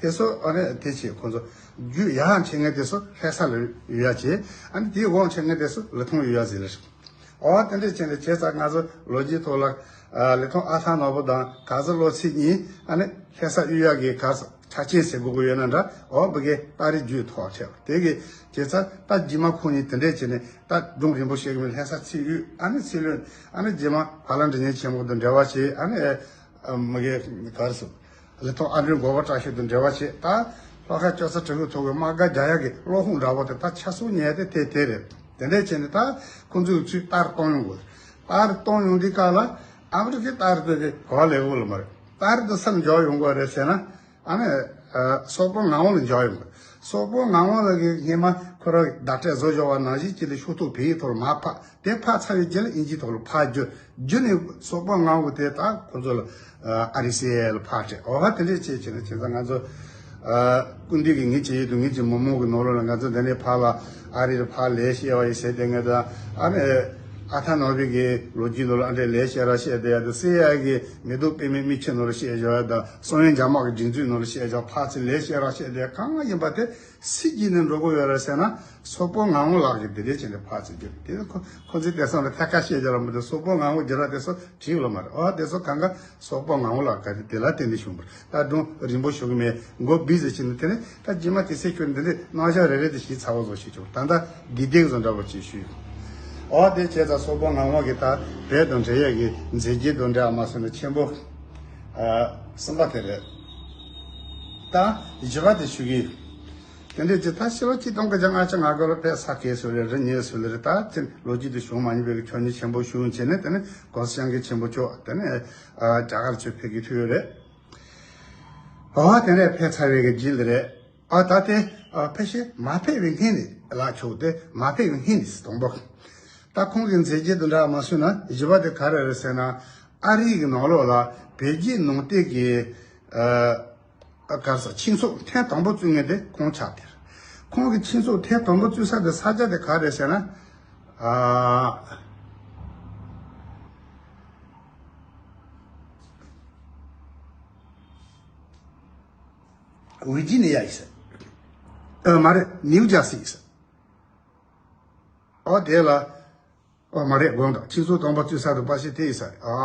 དེ་ཚོ་ཨ་ནི་དེ་བྱས་ཁོང་ཚོ་རྒྱུགས་ཡག་བྱེད་མཁན་དེ་ཚོ་ལྷ་ས་ལ་ཡོད་ཡ་བྱས། ཨ་ནི་དེའི་དབང་བྱེད་མཁན་དེ་ཚོ་ལི་ཐང་ཡོད་ཡ་ཟེར་ལ། འོ་དེ་འདྲས་བྱས་ནས་བྱས་ཙང་ང་ཚོ་ལོ་རྒྱུས་ཐོག་ལ་ཨ་ལི་ཐང་ཨ་ཐ་ནོར་བུ་དང་ག་ཟི་ལོ་ཚེ་གཉིས་ཨ་ནི་ལྷ་ས་གཡུག་ཡག་གི་ག་ཟི་ཆ་རྐྱེན་ཟེར་དགོས་ཀྱི་ཡོད་ན་འདྲ། འོ་བུ་གའི་ཏ་རིག་རྒྱུད་ཐོག་བྱས་པ་དེ་གི་བྱས་ཙང་ད་རྗེས་མ་ཁོང་གཉིས་དེ་འདྲས་བྱས་ནས་ད་སྒྲུང་རིང་པོ་བཤད་གི་མིན། ལྷ་ས་ཚེ་གཡུག་ཨ་ནི་ཚེ་ལོན་ཨ་ནི་རྗེས་མ་བ་ལང་འབྲི་སྙན་ཆེན་མོ་དང་འབྲེལ་བ་བྱས། ཨ་ནི་ཨ་མ་གི་ག་རེ་ཟེར། ལི་ཐང་ཨ་འབྲུག་འགོ་པ་བཀྲ་ཤིས་དང་འབྲེལ་བ་བྱས། ད་ལྷོ་ཁ་ལྕགས་རྩ་གྲི་ཤུགས་ཐོག་གི་དམག་སྒར་རྒྱག་ཡག་གི་བློ་ཁོག་འདྲ་བོ་དེ་ད་ཆ་ཚང་རྙེད་དེ་དེ་དེ་རེད། དེ་འདྲས་བྱས་ནས་ད་ཁོང་ཚོས་ཚུར་ཏར་གཏོང་ཡོང་དགོས། ཏར་གཏོང་ཡོང་དུས་སྐབས་ལ་ཨ་མི་རི་ཀའི་ཏར་དེ་ག་པར་ལེན་དགོས་ལ་མ་རེད། ཏར་དེ་སུར་འབྱོར་ཡོང་དགོས་རེད་ཟེར་ན། ཨ་ནི་ཨ་སོག་པོ་ངག་དབང་ལ་འབྱོར་ཡོང་དགོས། སོག་པོ་ངག་དབང་ལགས་ཀྱིས་སྔོན་མ་ཁོ་རང་བརྡ་སྤྲོད་བཟོ་འཇོག་པ་ནང་བཞིན་ཅིག་ལ་ཤོག་ཐོག་བོད་ཡིག་ཐོག་ལ་མར་ཕབ། དེ་ཕབ་ཚར་བའི་རྗེས་ལ་ཨིན་ཇིའི་ཐོག་ལ་ཕར་བསྒྱུར། བསྒྱུར་ནས་སོག་པོ་ངག་དབང་དེ་ད་ཁོ་ཚོ་ལ་ཨ་ཨ་རི་སི་ཨེལ་ཕར་སྤྲད། འོ་བ་དེ་འདྲས་བྱས་བྱས་ནས་བྱས་ཙང་ང་ཚོ་ཨ་སྐུ་མདུན་གྱི་ངེད་ཀྱི་ཡུལ་དུ་ངེད་ཀྱི་མི་མང་གི་ནང་ལོགས་ལ་ང་ཚོ་འདི་ནས་ཕར་ལ་ཨ་རི་ལ་ཕར་ལས་བཤད་པ་ཡིན་ཟེར་དེ་ངས་ད་ཨ་ནི་ ཨ་ཐ་ནོར་བི་གི་ལོ་རྒྱུས་ནོར་ཨ་འདྲས་ལས་བཤད་ར་བཤད་དེ་ཡ་དེ་སེ་ཡ་གི་མེ་ཏོག་པད་མའི་མིག་ཆུ་ནོར་བཤད་བཞག་ཡ་དང་སོང་ཡོན་འཇམ་དམག་གི་སྒྲིག་འཛུགས་ནོར་བཤད་བཞག་ཕར་ཚུར་ལས་བཤད་ར་བཤད་དེ་གང་ཡིན་པ་དེ་སྲིད་ཀྱི་ནས་འགྲོ་གི་ཡོད་ར་ཟེར་ན་སོག་པོ་ངག་དབང་ལགས་ཀྱི་དེ་འདྲས་བྱས་ནས་ཕར་ཚུར་བརྒྱབ་དེ་ཁོ་ཁོ་ཚོས་དེང་སང་ལ་ཐད་ཀར་བཤད་རྒྱུ་ལ་མི་འདུག་སོག་པོ་ངག་དབང་རྒྱུ་ར་དེ་ཚོ་བྲིས་ཡོད་ལ་མ་རེད། ཨོ་དེ་ཚོ་གང་ག་སོག་པོ་ངག་དབང་ལགས་ག་རེ་དེ་ལ་བརྟེན་ནས་བྱུང་བ་རེད། ད་སྒྲུང་རིང་པོ་ཞུ་གི་མེད། མགོ་བི་ཟེར་ཕྱིན་ནས་དེ་ནས་ད་རྗེས་མ་དེ་སེ་ཁྱོད་འདི་འདྲས་རྣམ་གཞག་རེ་རེ་དེ་ཞིག་ཚ་བོ་བཟོ་ཞིག་བྱུང་། ད་ལྟ་འདི་ལྡེག་བཟོ་འདྲ་བོ་ཅིག་ཞུས་ཡོད། ཨོ་དེ་བྱས་ཙང་སོག་པོ་ངག་དབང་གི་ད་བོད་དང་འབྲེལ་ཡས་ཀྱི་མཛད་རྗེས་དང་འབྲེལ་བ་མ་སོང་ན་ཆེན་པོ་ཨ་གསུམ་པ་དེ་རེད། ད་བཞི་པ་དེ་ཞུ་གི་ཡོད། དེ་འདྲས་ཀྱི་ད་ཕྱི་ལོ་གཅིག་སྟོང་དགུ་བརྒྱ་ལྔ་བཅུ་ང་དགུ་ལོ་ཕེབས་ས་གས་སུ་རེད། རི་ཉེ་སུ་ལ་རེད། ད་ཅི་ལོ་རྒྱུས་དེ་བྱུང་མ་མྱོང་བའི་མཆོད་མཇལ་ཆེན་པོ་ཞུ་བྱས་ནས་དེ་ནས་གོང་ས་སྐྱབས་མགོན་ཆེན་པོ་མཆོག་དེ་ནས་ཨ་རྒྱ་གར་ཚུར་ཕེབས་ཀྱི་ཐུག་ཡོད་རེད། ཨ་དེ་ནས་ཕེབས་ཚར་བའི་གི་རྗེས་ལ་རེད། ཨ་ད་དེ་ཨ་ཕལ་ཆེར་མ་ཕེབས་པའི་སྔོན་ནས་ལ་ཆོག་དེ་མ་ཕེབས་པའི་སྔོན་ནས་དང་པོ། ད་ཁོང་གི་མཛད་རྗེས་དེ་འདྲ་མ་སོང་ན་བཞི་པ་དེ་ག་རེ་རེད་ཟེར་ན། ཨ་རི་གི་ནང་ལོགས་ལ་བོད་བརྒྱུད་ནང་བསྟན་གྱི་ཨ་ཨ་ག་རེ་ཟེར་ཁྱིམ་ཚང་ཐེངས་དང་པོ་བཙུགས་མཁན་དེ་ཁོང་ཆགས་དེ་རེད། ཁོང་གི་ཁྱིམ་ཚང་ཐེངས་དང་པོ་བཙུགས་ས་དེ་ས་ཆ་དེ་ག་རེ་རེད་ཟེར་ན། ཨ། ཝི་ཇི་ནི་ཡ་ཡིན་ས། ཨ་མ་རེད། ནིའུ་ཇར་སི་ཡིན་ས། ཨོ་དེ་ལ། ཨོ་མ་རེད། དགོངས་དག་ཁྱིམ་ཚང་དང་པོ་བཙུགས་ས་དེ་པ་ཤི་དེ་ཡིན་ས། ཨ་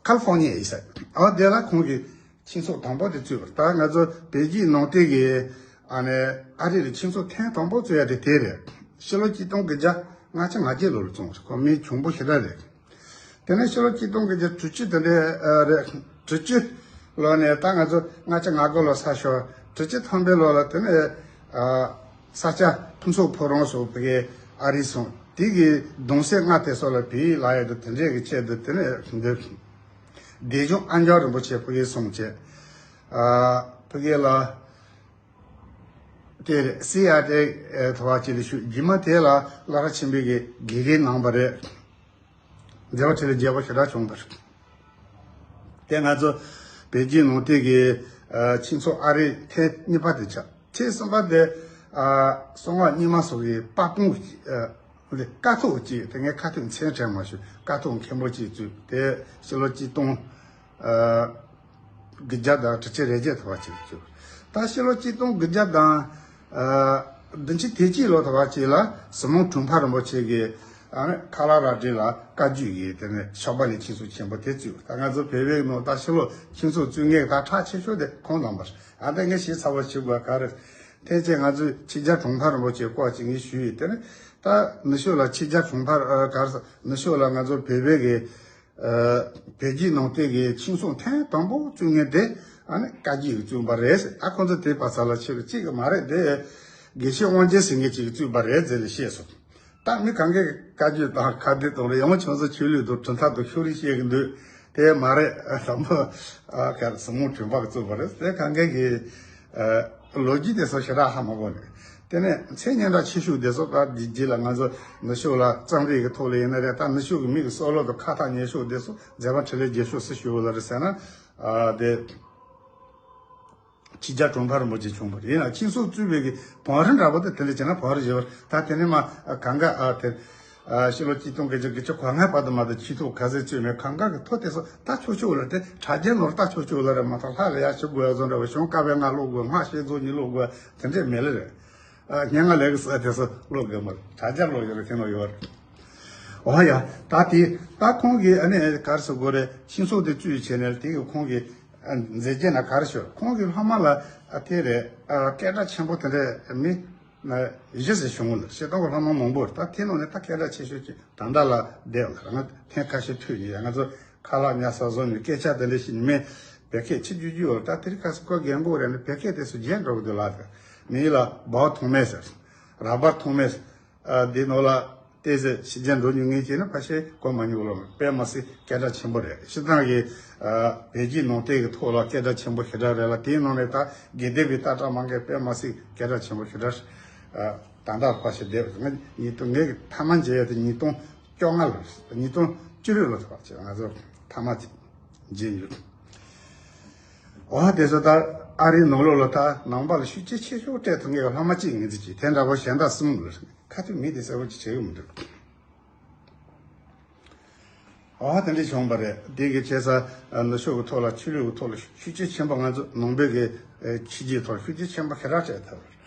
ཁ་ལི་ཧྥོ་ནི་ཡ་ཡིན་ས། ཨོ་དེ་ལ་ཁོང་གིས་ཁྱིམ་ཚང་དང་པོ་དེ་བཙུགས་པ་རེད། ད་ང་ཚོ་བོད་བརྒྱུད་ནང་བསྟན་གྱི་ཨ་ནི་ཨ་རི་ལ་ཁྱིམ་ཚང་ཐེངས་དང་པོ་བཙུགས་ཡ་དེ་དེ་རེད། ཕྱི་ལོ་གཅིག་སྟོང་དགུ་བརྒྱ་ལྔ་བཅུ་ང་བརྒྱད་ལོ་ལ་བཙུགས་པ་རེད། ཁོ་མི་གྱོང་པོ་ཞེ་དྲག་རེད། དེ་ནས་ཕྱི་ལོ་གཅིག་སྟོང་དགུ་བརྒྱ་དྲུག་ཅུ་དེ་འདྲ་ཨ་རེད། དྲུག་ཅུ་ལོ་ནས་ད་ང་ཚོ་ལྔ་བཅུ་ང་དགུ་ལོ་ཚར་ཤོག་དྲུག་ཅུ་ཐམ་པའི་ལོ་ལ་དེ་ནས་ཨ་ས་སྐྱ་ཕུན་ཚོགས་ཕོ་བྲང་སོགས་ཕ་གིའི་ཨ་རི་སོང་། དེ་གི་གདུང་སྲས་ལྔ་དེ་སོགས་ལ་བོད་ཡིག་བསླབ་ཡ་དེ་དེ་འདྲས་ཀྱི་ཆེད་དུ་དེ་ནས་འདི་བདེ་སྐྱོང་ཨ་འཇམ་རིན་པོ་ཆེ་ཕ་གིར་སོང་བྱས། ཨ་ཕ་གི་ལ་དེ་རེད། སི་ཨའི་ཨེ་ཐོག་ཅིག་ལ་ཞུགས། རྗེས་མ་དེ་ལ་བླ་རབས་ཆེན་པོའི་གི་དགེ་རྒན་གནང་བ་རེད། མཛད་པ་ཁྲི་ལ་རྒྱས་པ་ཞེ་དྲག་བྱུང་བ་རེད། དེ་ང་ཚོ་བོད་བརྒྱུད་ནང་བསྟན་གྱི་ཨ་ཁྱིམ་ཚང་ཨ་རི་ཐེངས་གཉིས་པ་དེ་ཆགས། ཐེངས་གསུམ་པ་དེ་ཨ་གསང་སྔགས་རྙིང་མ་སོགས་ཀྱི་པར་སྐོང་ཨ་ཀ་ཐོག་ཅིག་དེ་ངས་ཁ་ཐུག་མཚན་དྲན་མ་བྱུང་། ཀ་ཐོག་མཁན་པོ་ཅིག་བཙུགས། དེ་ཕྱི་ལོ་གཅིག་སྟོང་ཨ་དགུ་བརྒྱ་དང་དྲུག་ཅུ་རེ་བརྒྱད་ཐོག་ཅིག་བཙུགས། ད་ཕྱི་ལོ་གཅིག་སྟོང་དགུ་བརྒྱ་དང་ཨ་བདུན་ཅུ་དོན་གཅིག་ལོ་ཐོག་ཅིག་ལ་ཟི་མོ་དྲུང་འཕར་རིན་པོ་ཆེ་གིས་ཨ་ནི་ཁ་ལ་ར་ཏི་ལ་བཀའ་བརྒྱུད་ཀྱི་དེ་ནས་ཤོག་སྦག་ལེ་ཁྱིམ་ཚང་ཆེན་པོ་དེ་བཙུགས། ད་ང་ཚོ་བོད་པའི་ནང་ད་ཕྱི་ལོ་ཁྱིམ་ཚང་བཙུགས་མཁན་ད་གྲགས་ཆེ་ཤོས་དེ་ཁོང་རྣམ་པ་རེད། ཨ་ད་ངས་ཞིབ་ཚགས་པོ་ཞུ་དགོས་ག་རེ། ཐེངས་གཅིག་ང་ཚོས་ཆོས་རྒྱལ་དྲུང་འཕར་རིན་པོ་ཆེའི་སྐོར་ཅིག་ངས་ཞུས་ཡོད། དེ་ནས་ད་ནུབ་ཕྱོགས་ལ་ཆོས་རྒྱལ་དྲུང་འཕར་ཨ་ག་རེ་ཟེར། ནུབ་ཕྱོགས་ལ་ང་ཚོ་བོད་པའི་གི་ཨ་བོད་བརྒྱུད་ནང་བསྟན་གྱི་ཁྱིམ་ཚང་ཐེངས་དང་པོ་བཙུགས་མཁན་དེ་ཨ་ནི་བཀའ་བརྒྱུད་ཀྱིས་བཙུགས་པ་རེད་ཟེར། ད་ཁོང་ཚོ་དེ་པ་ཚ་ལ་ཆེ་བ་གཅིག་གི་མ་རེད། དེ་དགེ་བཤེས་དབང་རྒྱལ་ཟེར་མཁན་ཅིག་གིས་བཙུགས་པ་རེད་ཟེར་ནས་བཤད་སོང་། ད་མི་གང་གས་བཀའ་བརྒྱུད་དང་ཁ་བརྡ་གཏོང་རེད། ཡང་ཁྱོད་ཚོ་ཆོས་ལུགས་དང་གྲུབ་མཐའ་དང་ཕྱོགས་རིས་བཤད་གི་འདུག་དེ་མ་རེད། ལྷ་མོ་ཨ་ག་རེ་ཟི་མོ་དྲུང་འཕར་གྱིས་བཙུགས་པ་རེད། དེ་གང་གས་ཀྱི་ཨ་ལོ་རྒྱུས་དེ་ཚོ་ཞེ་དྲག་ཧ་མ་གོ་ནས། དེ་ནས་མཚན་སྙན་གྲགས་ཆེ་ཤོས་དེ་ཚོ་ད་འདི་རྗེས་ལ་ང་ཚོ་ནུབ་ཕྱོགས་ལ་རྩོམ་རིག་གི་ཐོག་ལ་ཡིན་ན་རེད། ད་ནུབ་ཕྱོགས་ཀྱི་མི་གི་བསམ་བློ་དང་ཁ་ཐག་ཉེ་ཤོས་དེ་ཚོ་མཛད་པ་འཕྲིན་ལས་རྒྱས་ཤོས་སུ་ཞུ་བ་ལ་རེད་ཟེར་ན་ཨ་དེ། ཆོས་རྒྱལ་དྲུང་འཕར་རིན་པོ་ཆེ་བྱུང་བ་རེད། ཡིན་ནའང་ཁྱིམ་ཚང་བཙུགས་པའི་གི་བང་རིམ་འདྲ་པོ་དེ་དེ་འདྲ་བྱས་ན་བང་རིམ་བཞི་པ་ད་དེ་ནས་མ་གང་ག་ཨ་དེ་ཨ་ཕྱི་ལོ་གཅིག་སྟོང་དགུ་བརྒྱ་དགུ་བཅུ་གོ་ལྔ་བར་དུ་མ་གཏོགས་ཆོས་ཐོག་ག་ཚོད་བཙུགས་མེད། གང་ག་གི་ཐོ་དེ་ཚོ་ད་ཆོག་ཆོག་ལ་དེ་དྲ་རྒྱའི་ནོར་ད་ཆོག་ཆོག་ལ་རེད་མ་གཏོགས་ལྷ་ལ་ཡ་ཞུ་དགོས་ཡ་བཟོ་འདྲ་བ་བྱུང་། བཀའ་པོད་ལྔ་ཀློག་དགོས། སྔགས་བཤད་རྫོགས་གཉིས་ཀློག་དགོས། དེ་འདྲས་མེད་ལེ་རེད། ཨ་སྙན་ངག་ལས་ཀྱི་ས་དེ་ཚོ་ཀློག་དགོས་མ་རེད། དྲ་རྒྱ་ཀློག་ཡོད་རེད། དེ་ནོ་ཡོད་རེད། འོ་ཡ། ད་དེ་ད་ཁོང་གིས་ཨ་ནི་ག་རེ་ཟེར་དགོས་རེད། ཁྱིམ་ཚང་དེ་བཙུགས་བྱས་ནས་དེ་གི་ཁོང་གི་ཨ་མཛད་རྗེས་ན་ག་རེ་ཤོད། ཁོང་གི་སློབ་མ་ལ་ཨ་དེ་རེད། ཨ་སྐད་གྲགས་ཆེན་པོ་དེ་འདྲ་མི་ཨ་བཞི་ཟེར་བྱུང་ལ། སྤྱིར་བཏང་གི་སློབ་མ་མང་པོ་རེད། ད་དེ་ནང་ནས་ད་སྐད་གྲགས་ཆེ་ཤོས་ཀྱི་ད་ལྟ་ལ་བསྡད་ཡོད་ལ། ང་ཐེངས་ཁ་ཤས་ཐོས་ཡིན། ང་ཚོ་ཁ་ལག་ཉར་ས་བཟོ་ནས་སྐད་ཆ་དེ་འདྲ་ཞིག་ཉི་མའི་བོད་སྐད་ཆི་རྒྱུ་རྒྱུ་ཡོད་ལ། ད་དེ་རིང་ཁ་སང་ཁོ་རྒན་གོག་རེད་ནས་བོད་སྐད་དེ་ཚོ་བརྗེད་འགྲོ་གི་འདུག་ལ། མི་ལ་བའོ་ཐོང་མེ་ཟེར། ར་བར་ཐོང་མེ་ཟེར། ཨ་འདི་ནོ་ལ་ཏེ་ཟེར་ཕྱི་རྒྱལ་འགྲོ་མྱོང་མཁན་ཅིག་ནི་ཕལ་ཆེར་གོ་མ་མྱོང་ལ། དཔེ་མ་སྲིད་སྐད་གྲགས་ཆེན་པོ་རེད། སྤྱིར་བཏང་གི་ཨ་བོད་བརྒྱུད་ནང་བསྟན་གྱི་ཐོག་ལ་སྐད་གྲགས་ཆེན་པོ་ཞེ་དྲག་རེད་ལ། དེའི་ནང་ནས་ད་དགེ་ལྡན་པའི་ལྟ་གྲུབ་མང་གི་དཔེ་མ་སྲིད་སྐད་གྲགས་ཆེན་པོ་ཞེ་དྲག་ཨ་ད་ལྟ་ཕལ་ཆེར་བསྡད་ཡོད། ང་ཉིས་སྟོང་ངའི་མཐའ་མ་མཇལ་ཡ་དེ་ཉིས་སྟོང་བཅོ་ལྔ་ལོ་རེད། ཉིས་སྟོང་བཅུ་དྲུག་ལོ་ཐོག་ཅིག་ང་ཚོ་མཐའ་མ་ཅིག་མཇལ་ཡོད། འོ་དེ་ཚོ་ད་ཨ་རིའི་ནང་ལོགས་ལ་ད་ནང་པ་ལ་ཤུགས་རྐྱེན་ཆེ་ཤོས་སྤྲད་ཐུབ་མཁན་གྱི་སློབ་མ་གཅིག་ངོས་འཛིན་གྱིས་དེ་འདྲ་པོ་གཞན་དག་གསུམ་ལ་ཁ་ཐུག་མི་དེ་གསལ་པོ་ཅིག་བྱེད་ཀྱི་མི་འདུག་ཨ་དེ་འདྲ་བྱུང་བ་རེད། དེ་གི་བྱས་ཙང་ནུབ་ཕྱོགས་ཀྱི་ཐོག་ལ་ཆོས་ལུགས་ཀྱི་ཐོག་ལ་ཤུགས་རྐྱེན་ཆེན་པོ། ང་ཚོ་ནང་པའི་གི་ཨེ་ཕྱི་རྒྱལ་ཐོག་ལ་ཤུགས་རྐྱེན་ཆེན་པོ་ཞེ་དྲག་སྤྲད་ཐུབ་རེད།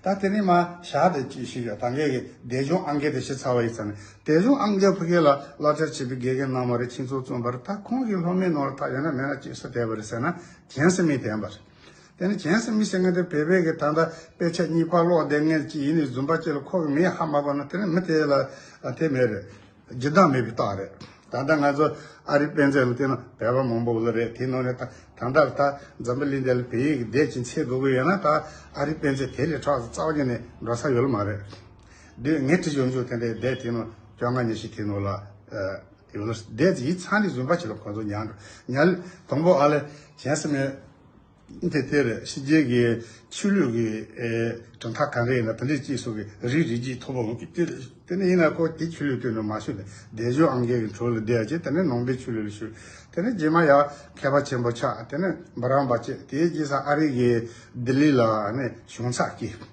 ད་དེ་ནས་མ་ཞག་དེ་ཅིག་ཞིག་ཡོད། ད་ངས་གི་སྡེ་གཞུང་ཨང་རྒས་དེ་ཤི་ཚར་བ་ཡིན་ཙང་ནས། སྡེ་གཞུང་ཨང་རྒས་ཕ་གི་ལ་བསླབ་བྱ་བྱེད་པའི་དགེ་རྒན་གནང་བ་རེད། ཁྱིམ་ཚང་བཙུན་པ་རེད། ད་ཁོང་གི་སློབ་མའི་ནང་ལ་ད་ཡོད་ན་མེད་ན་ཅི་སུ་བསྡད་པ་རེད་ཟེར་ན། ཇེམ་སི་མི་བསྡད་པ་རེད། དེ་ནས་ཇེམ་སི་མི་ཟེར་མཁན་དེ་བོད་པའི་གི་ད་ལྟ་དཔེ་ཆ་གཉིས་པ་ཀློག་བསྡད་མཁན་ཅིག་ཡིན་ནས། རྫུན་པ་ཅིག་ལ་ཁོ་གི་མིང་ཧ་མ་གོ་ན། དེ་ནས་མི་དེ་ལ་ཨ་དེ་མེད་རེད། རྒྱུ་ལྡོག་མེད་པའི་རྟགས་རེད། ད་ལྟ་ང་ཚོ་ཨ་རིའི་དཔེ་མཛོད་ལ་བལྟས་ན་བོད་པ་མང་པོ་ལ་རེད། དེའི་ནང་ནས་ད་ད་ལྟ་ད་འཛམ་བུ་གླིང་འདི་ལ་བོད་ཡིག་གི་སྡེ་ཅིག་འཚོལ་དགོས་ཀྱི་ཡོད་ན། ད་ཨ་རིའི་དཔེ་མཛོད་དེ་ལས་དྲག་རྩ་བ་ཉིད་ནས་འགྲོ་ས་ཡོད་ལ་མ་རེད། དུས་ངས་བྲིས་ཡོང་རྒྱུ་དེ་འདྲའི་སྡེ་དེའི་ནང་བཅོ་ལྔ་ཉི་ཤུ་དེའི་ནང་ལ་ཨ་ཡོད་ལ། སྡེ་དེ་ཡིག་ཚང་ནས་རྫུན་པ་ཅིག་ལ་ཁོ་ཚོ་ཉར་འགྲོ་ཉར། དང་པོ་ཨ་ལེ་ཇེམ་སི་མི་དེ་དེར་ཕྱི་རྒྱལ་གྱི་ཆོས་ལུགས་ཀྱི་ཨེ་གྲུབ་མཐའ་ག་འདྲ་ཡིན་ན། དེ་འདྲའི་ཅིག་སོགས་ཀྱི་རིགས་རིགས་རྒྱུད་མཐོ་པོ་འོང་གི། དེ་དེ་ནས་ཡིན་ན་ཁོ་དེ་ཆོས་ལུགས་སྟོན་ནས་མ་ཤོད་ནས། སྡེ་གཞུང་ཨང་རྒས་ཀྱི་འཕྲོ་ལ་བསྡད་ཀྱི། དེ་ནས་ནང་པའི་ཆོས་ལུགས་ལ་ཞུགས། དེ་ནས་རྗེས་མ་ཡང་མཁས་པ་ཆེན་པོ་ཆགས། དེ་ནས་འབུམ་རམས་པ་བྱས། དེའི་རྗེས་ས་ཨ་རི་གི་ལྡི་ལི་ལ་ནས་གཞུང་ཚབ་བསྐོས།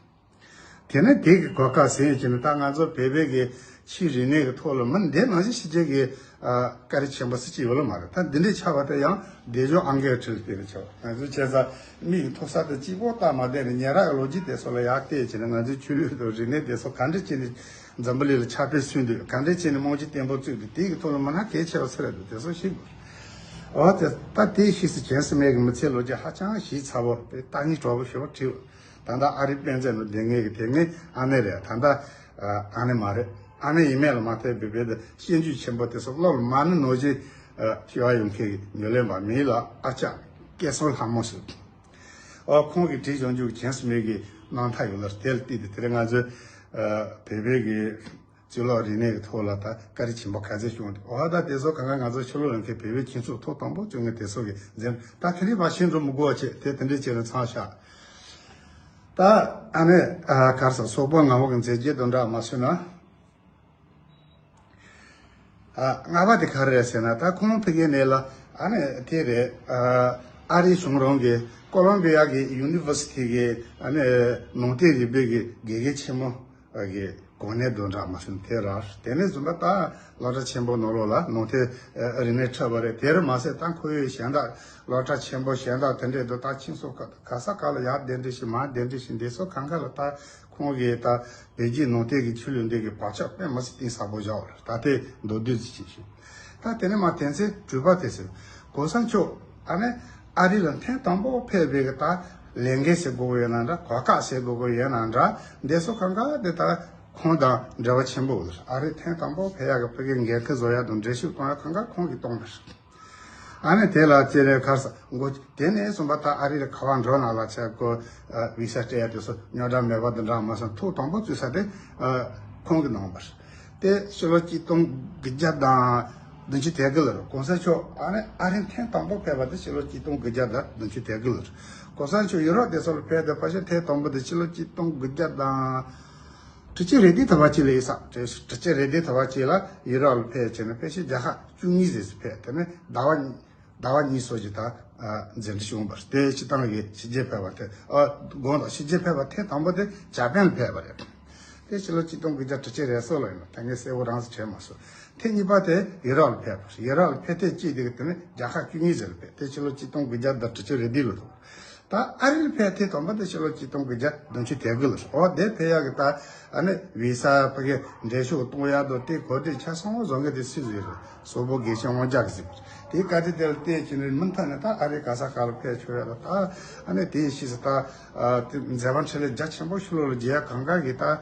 དེ་ནས་དེ་གི་གོ་སྐབས་ཟིན་བྱས་ནས། ད་ང་ཚོ་བོད་པའི་གི་ཆོས་རིག་གནས་ཀྱི་ཐོག་ལ་མི་འདི་ནང་བཞིན་ཕྱི་རྒྱལ་གྱི་ཨ་བཀའ་དྲིན་ཆེན་པོ་སུ་གཅིག་ཡོད་ལ་མ་རེད། ད་འདི་འདྲའི་ཆགས་པ་དེ་ཡང་སྡེ་གཞུང་ཨང་རྒས་ཁྲིར་དེ་རེད་ཆགས། ང་ཚོ་བྱས་ཙང་མིག་གི་མཐོ་ས་དེ་གཅིག་པོ་ལྟ་མ་བསྡད་ནས། ཉེ་རབས་ཀྱི་ལོ་རྒྱུས་དེ་ཚོ་ལ་ཡར་བལྟས་བྱས་ནས། ང་ཚོའི་ཆོས་ལུགས་དང་རིག་གནས་དེ་ཚོ་ག་འདྲ་བྱས་ནས་འཛམ་བུ་གླིང་ལ་ཁྱབ་སྤེལ་སོང་འདུག་ག་འདྲ་བྱས་ནས་རྨང་གཞི་བརྟན་པོ་བཙུགས་འདུག་དེ་གི་ཐོག་ལ་མི་སྣ་གལ་ཆེ་བ་སུ་རེད་འདུག་དེ་ཚོ་ཤེས་དགོས། འོ་དེ་ད་དེའི་ཕྱིས་སུ་ཇེམ་སི་མི་གི་མི་ཚེའི་ལོ་རྒྱུས་ཧ་ཅང་ཞིབ་ཚགས་པོ་དེ་ལྟ་སྙིང་བྲོ་པོ་ཞེ་པོ་བྲིས། ད་ལྟ་ཨ་རིའི་དཔེ་མཛོད་ནང་བསྡད་མཁན་གྱི་དེ་ངའི་ཨ་ནེ་རེད། ད་ལྟ་ཨ་ནེ་མ་རེད། ཨ་ནེ་ཡིན་མིན་ལ་མ་ལྟོས་པའི་བོད་དུ་ཤེས་འཇོན་ཆེན་པོ་དེ་ཚོ་སློབ་ལ་མ་ཎི་ནོར་བཞིན་ཞུ་བ་ཡོང་མཁན་གྱི་ཉམས་ལེན་པ། མིང་ལ་ཨ་ཅག་སྐལ་བཟང་ལྷ་མོ་ཟེར། ཨོ་ཁོང་གིས་བྲིས་ཡོང་རྒྱུ་ཇེམ་སི་མི་གི་རྣམ་ཐར་ཡོད་ལ། དེ་ལ་བལྟས་ཏེ་དེ་རིང་ང་ཚོས་བོད་པའི་གི་གཙུག་ལག་རིག་གནས་ཀྱི་ཐོག་ལ་ད་བཀའ་དྲིན་ཆེན་པོ་ག་ཚད་བྱུང་འདུག་འོ་ད་དེ་ཚོ་གང་ག་ང་ཚོ་ཕྱི་ལོགས་ལ་མཁན་བོད་པའི་ཁྱིམ་ཚང་ཐོག་དང་པོ་བཙུགས་མཁན་དེ་ཚོ་གིས་འཛིན། ད་དེ་རིང་མ་ཤེས་འགྲོ་མི་དགོས་པ་བྱས། དེ་དེ་འདྲའི་བྱས་ནས་ཚང་བཞག་ད་ཨ་ནི་ཨ་ག་རེ་ཟེར། སོག་པོ་ངག་དབང་གི་མཛད་རྗེས་དོན་དག་མ་གསུངས་ན། ཨ་ལྔ་པ་དེ་ག་རེ་རེད་ཟེར་ན། ད་ཁོང་ཕ་གི་ནས་ལ་ཨ་ནི་དེ་རེད། ཨ་ཨ་རིའི་གཞུང་རང་གི་ཀོ་ལོམ་བི་ཡ་གི་ཡུ་ནི་ཝར་སི་ཊི་གི་ཨ་ནི་ནང་བསྟན་རིག་པའི་གི་དགེ་རྒན་ཆེན་མོ་གི་གོ་གནས་དོན་དག་མ་གསུངས་དེ་ར། དེ་ནས་བཟུང་ད་ད་སློབ་གྲྭ་ཆེན་པོ་ནང་ལོགས་ལ་ནང་བསྟན་རིག་གནས་འཁྲབ་པ་རེད། དེར་མ་ཟད་ད་ཁོ་ཡོད་གཞན་དག་སློབ་གྲྭ་ཆེན་པོ་གཞན་དག་དེ་འདྲས་འདུག་ད་ཁྱིམ་ཚང་ག་ག་ས་ག་ལ་ཡར་གདན་འདྲེན་ཞིག་མར་གདན་འདྲེན་ཞིག་འདི་ཚོ་གང་ག་ལ་ད་ཁོང་གིས་ད་བོད་བརྒྱུད་ནང་བསྟན་གྱི་ཆོས་ལུགས་འདི་གི་བག་ཆགས་དཔེ་མི་སྲིད་གཏིང་ཟབ་པོ་བཞག་པ་རེད། ད་ལྟའི་མདོར་བསྡུས་ཅིག་བྱས་ཤིང་། ད་དེ་ནས་མ་དེ་ཚེ་གྲུབ་པ་དེ་ཚེ་གོང་ས་མཆོག་ཨ་ནི་ཨ་རི་ལ་ཐེངས་དང་པོ་ཕེབས་པའི་གི་ད་ལས་འགན་ཟེར་དགོས་ཀྱི་ཡོད་ན་འདྲ། གོ་སྐབས་ཟེར་དགོས་ཀྱི་ཡོད་ན་འདྲ། འདི་ཚོ་གང་ག་དེ་ད་ཁོང་དང་འབྲེལ་བ་ཆེན་པོ་ཡོད་རེད། ཨ་རི་ཐེངས་དང་པོ་ཕེབས་ཡག་གི་ཕ་གིའི་འགན་ཁུར་བཟོ་ཡག་དང་འགྲན་ཞུགས་གཏོང་ཡག་གང་ག་ཁོང་གིས་གཏོང་བ་རེད། ཨ་ནི་དེ་ལ་སྤྱིར་རེ་ཁར་ས་མགོ་དེ་ནས་གསུངས་པ་ད་ཨ་རི་ལ་ག་པར་འགྲོ་ན་ལ་ཆ་གོ་ཨ་བི་ས་སྤྲད་ཡ་དེ་ཚོ་རྙོག་དྲ་མེད་པ་དང་འདྲ་མ་སོང་། ཐོག་དང་པོ་བཙུགས་ས་དེ་ཨ་ཁོང་གིས་གནང་བ་རེད། དེ་ཕྱི་ལོ་གཅིག་སྟོང་དགུ་བརྒྱ་དང་བདུན་ཅུ་དོན་དགུ་ལ་རེད། གོང་ས་མཆོག་ཨ་ནི་ཨ་རི་ཐེངས་དང་པོ་ཕེབས་པ་དེ་ཕྱི་ལོ་གཅིག་སྟོང་དགུ་བརྒྱ་དང་བདུན་ཅུ་དོན་དགུ་ལ་རེད། གོང་ས་མཆོག་ཡུ་རོབ་དེ་ཚོ་ལ་ཕེབས་དུས་ཕལ་ཆེར་ཐེངས་དང་པོ་དེ་ཕྱི་ལོ་གཅིག་སྟོང་དགུ་བརྒྱ་དང་དྲུག་ཅུ་རེ་བདུན་ཐམ་པ་ཅིག་ལ་ཡིན་ས་རེད། དྲུག་ཅུ་རེ་བདུན་ཐམ་པ་ཅིག་ལ་ཡུ་རོབ་ལ་ཕེབས་བྱས་ནས་ཕལ་ཆེར་བརྒྱ་ཁ་བཅུ་གཉིས་ཟིན་ཟིན་ཕེབས། དེ་ནས་ཟླ་བ་ཟླ་བ་གཉིས་སོགས་ཀྱི་ད་ཨ་མཛད་འཕྲིན་བྱུང་བ་རེད། དེ་སྤྱིར་བཏང་གི་ཕྱི་རྒྱལ་ཕེབས་པ་དེ་ཨ་དགོངས་དག་ཕྱི་རྒྱལ་ཕེབས་པ་ཐེངས་དང་པོ་དེ་འཇར་པན་ལ་ཕེབས་པ་རེད། དེ་ཕྱི་ལོ་གཅིག་སྟོང་དགུ་བརྒྱ་དྲུག་ཅུ་རེ་གསུམ་ལ་ཡིན་ནོ། ད་ངས་གསལ་པོ་རང་སུ་དྲན་མ་སོང་། ཐེངས་གཉིས་པ་དེ་ཡུ་རོབ་ལ་ཕེབས་པ་རེད། ཡུ་རོབ་ལ་ཕེབས་ཐེངས་གཅིག་དེ་གི་དེ་ནས་བརྒྱ་ཁ་བཅུ་གཉིས་ཟིན་ལ་ཕེབས། དེ་ཕྱི་ལོ་གཅིག་སྟོང་དགུ་བརྒྱ་དང་དྲུག་ཅུ་རེ་བདུན་ལ་ཐོབ། ད་ཨ་རི་ལ་ཕེབས་ཐེངས་དང་པོ་དེ་ཕྱི་ལོ་གཅིག་སྟོང་དགུ་བརྒྱ་བདུན་ཅུ་དོན་དགུ་ལ་རེད། འོ་དེ་ཕེབས་ཡག་གི་ད་ཨ་ནི་བི་ས་ཕ་གི་འགྲན་ཞུགས་གཏོང་ཡག་དང་དེ་གོ་སྒྲིག་ཆ་ཚང་བཟོ་མཁན་དེ་སུ་ཟིག་རེད། སོག་པོ་དགེ་ཆེ་དབང་རྒྱལ་གྱིས་ཟིག་རེད། དེའི་བཀའ་དྲིན་དེ་ལ་བརྟེན་བྱས་ནས་མུ་མཐུད་ནས་ད་ཨ་རི་ག་ས་ག་ལ་ཕེབས་ཆོག་ཡག་ལ། ད་ཨ་ནི་དེའི་ཕྱིས་སུ་ད་ཨ་དེ་མཛད་པ་འཕྲིན་ལས་རྒྱ་ཆེན་པོ་ཕྱི་ལོགས་ལ་རྒྱས་ཡག་གང་ག་གི་ད་ཨ་